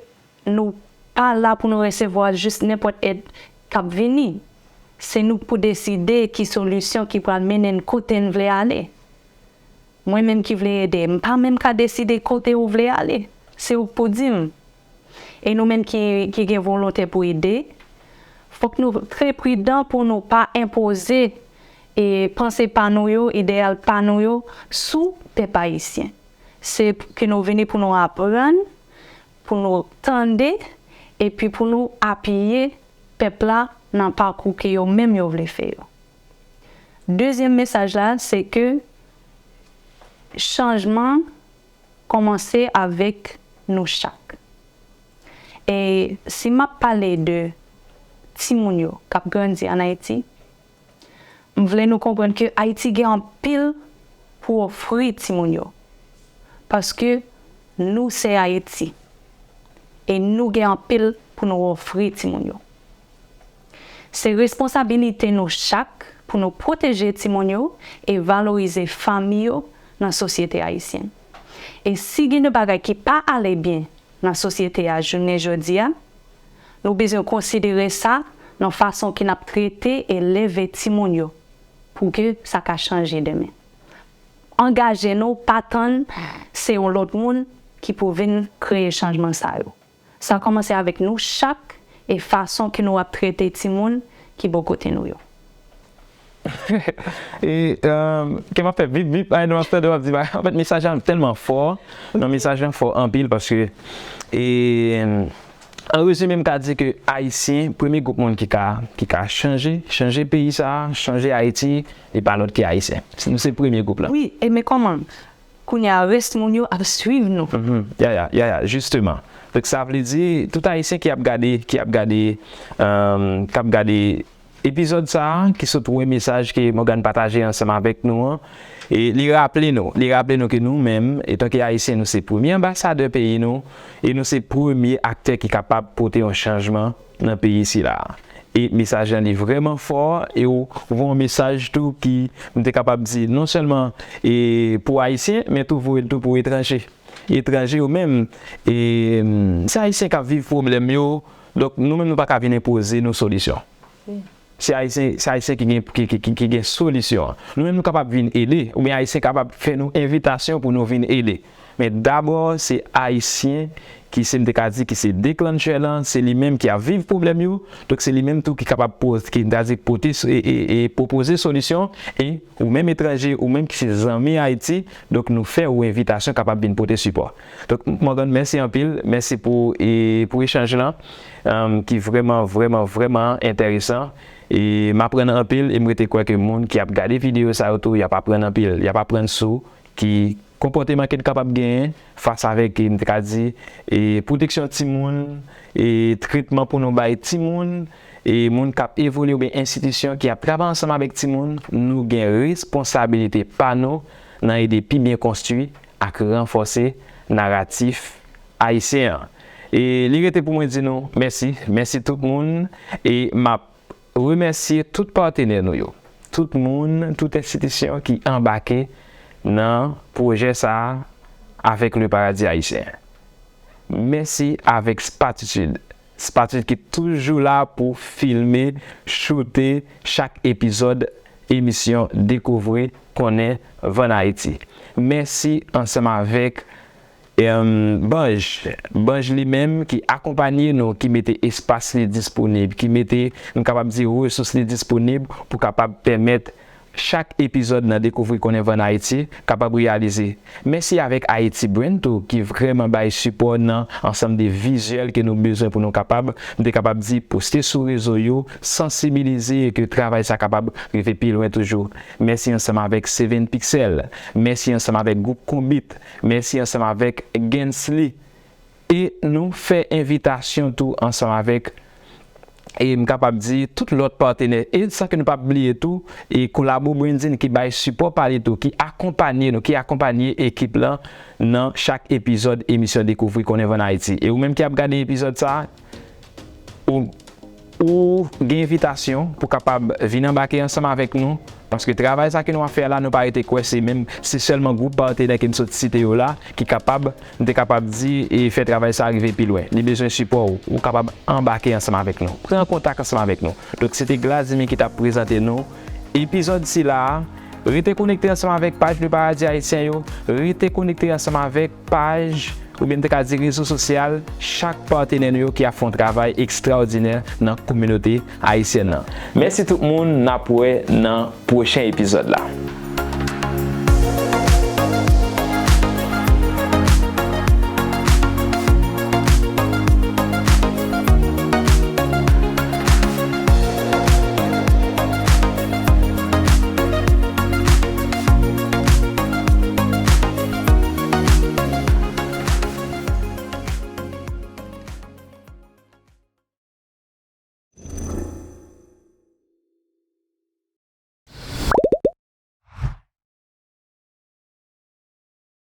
nou pa la pou nou resevwa jis nenpòt èd k ap vini. Se nou k pou deside ki solisyon ki pral mennen n kote n vle ale. Mwen menm ki vle ede, m pa menm ka deside kote ou vle ale. Se ou k pou di m. E nou menm ki, ki gen volonte pou ede, fòk nou trè pridan pou nou pa enpoze, e, panse pa nou yo, ideyal pa nou yo sou pèp ayisyen. Se ke nou vini pou nou aprann, pou nou tande, epi pou nou apiye pèp la nan pakou ke yo menm yo vle fè yo. Dezyèm mesaj la, se ke chanjman kòmanse avèk nou chak. E si m ap pale de timoun yo k ap grandi ann Ayiti, m vle nou konprann ke Ayiti gen anpil pou ofri timoun yo. Paske nou se Ayiti. E nou gen anpil pou nou ofri timoun yo. Se responsabilite nou chak pou nou pwoteje timoun yo e valorize fanmi yo nan sosyete ayisyèn. E si gen de bagay ki pa ale byen nan sosyete a jounen jodi a, nou bezwen konsidere sa nan fason ke n ap trete e leve timoun yo pou ke sa ka chanje demen. Angaje nou, pa tann se yon lòt moun ki pou vin kreye chanjman sa yo. Sa kòmanse avèk nou chak e fason ke nou ap trete timoun ki bò kote nou yo. E, um, ke m ap fè vip vip, ay, nou ap tande w ap di, anfèt, mesaj la tèlman fò, non, mesaj la fò anpil paske, e, an rezime, m ka di ke Ayisyen, premye gwoup moun ki ka, ki ka chanje, chanje peyi sa, chanje Ayiti, li pa lòt ke Ayisyen. Nou se premye gwoup la. Wi, e men kòman? Kounye a, rès moun yo ap swiv nou. Mhm. Ya, ya, ya, ya, jisteman. Donk, sa vle di, tout Ayisyen ki ap gade, ki ap gade, um, k ap gade epizòd sa a, ki sot wè mesaj ke Morgan pataje ansanm avèk nou an, e li raple nou, li raple nou ke nou menm, etanke Ayisyen, nou se premye anbasadè peyi nou, e nou se premye aktè ki kapab pote yon chanjman nan peyi sila. E mesaj lan li vrèman fò, e ou voye yon mesaj tou ki, m te kapab di, non sèlman e pou Ayisyen, men tou voye l tou pou etranje. Etranje yo menm, e, se Ayisyen k ap viv pwoblèm yo, donk nou menm nou pa ka vin enpoze nou solisyon. Se Ayisyen, se Ayisyen ki gen, ki, ki, ki, ki gen solisyon an. Nou menm nou kapab vin ede, oubyen Ayisyen kapab fè nou envitasyon pou nou vin ede. Men dabò, se Ayisyen ki, se m te ka di, ki se declencher lan, se li menm ki ap viv pwoblèm yo, donk se li menm tou ki kapab poz-, ki, m ta di, pote, e, e, e pwopoze solisyon, e ou menm etranje, ou menm ki se zanmi Ayiti, donk nou fè ou envitasyon kapab vin pote sipò. Donk, Morgan, mèsi anpil, mèsi pou, e, pou echanj lan, um, ki vrèman, vrèman, vrèman enteresan. E m aprann anpil, e m rete kwè ke moun ki ap gade videyo sa yo tou, y ap aprann anpil, y ap aprann sou ki konpòteman ke n kapab genyen fas avèk, e, m te ka di, e, pwoteksyon timoun, e, tretman pou nou bay timoun, e, moun k ap evolye oubyen enstitisyon ki ap travay ansanm avèk timoun, nou gen responsabilite pa nou nan ede pi byen konstwi ak ranfòse naratif ayisyen an. E li rete pou mwen di nou mèsi, mèsi tout moun, e m ap remèsye tout patenè nou yo, tout moun, tout enstitisyon ki anbake nan pwojè sa a avèk Le Paradis Haïtien. Mèsi avèk Spatitude. Spatitude ki toujou la pou filme, choute chak epizòd emisyon Dekouvri, Konnen, Vann Ayiti. Mèsi ansanm avèk Em, Banj, Banj li menm ki akonpaye nou, ki mete espas li disponib, ki mete, m kapab di, resous li disponib pou kapab pèmèt chak epizòd nan Dekouvri, Konnen, Vann Ayiti kapab reyalize. Mèsi avèk Haiti Brand tou ki vrèman bay sipò nan ansanm de vizyèl ke nou bezwen pou nou kapab, m te kapab di, poste sou rezo yo, sansibilize e ke travay sa kapab rive pi lwen toujou. Mèsi ansanm avèk Seven Pixel, mèsi ansanm avèk gwoup Konbit, mèsi ansanm avèk Gensley. E nou fè envitasyon tou ansanm avèk, e m kapab di, tout lòt patenè. E san ke nou pa bliye tou, e Kolabo Branding ki bay sipò pa li tou, ki akonpaye nou, ki akonpaye ekip lan nan chak epizòd emisyon Dekouvri, Konnen, Vann Ayiti. E ou menm ki ap gade epizòd sa a, ou, ou gen envitasyon pou kapab vin anbake ansanm avèk nou, paske travay sa ke nou ap fè a la, nou pa rete kwè se menm, se sèlman gwoup patenè ke m sot site yo la ki kapab, m te kapab di, e fè travay sa a rive pi lwen. Li bezwen sipò ou. Ou kapab anbake ansanm avèk nou. Pran kontak ansanm avèk nou. Donk, se te Gladimir ki t ap prezante nou epizòd sila a. Rete konekte ansanm avèk paj Le Paradis Haïtien yo. Rete konekte ansanm avèk paj, oubyen m te ka di rezo sosyal, chak patenè nou yo ki ap fè yon travay ekstraòdinè nan kominote ayisyèn nan. Mèsi tout moun, n ap wè nan pwochen epizòd la.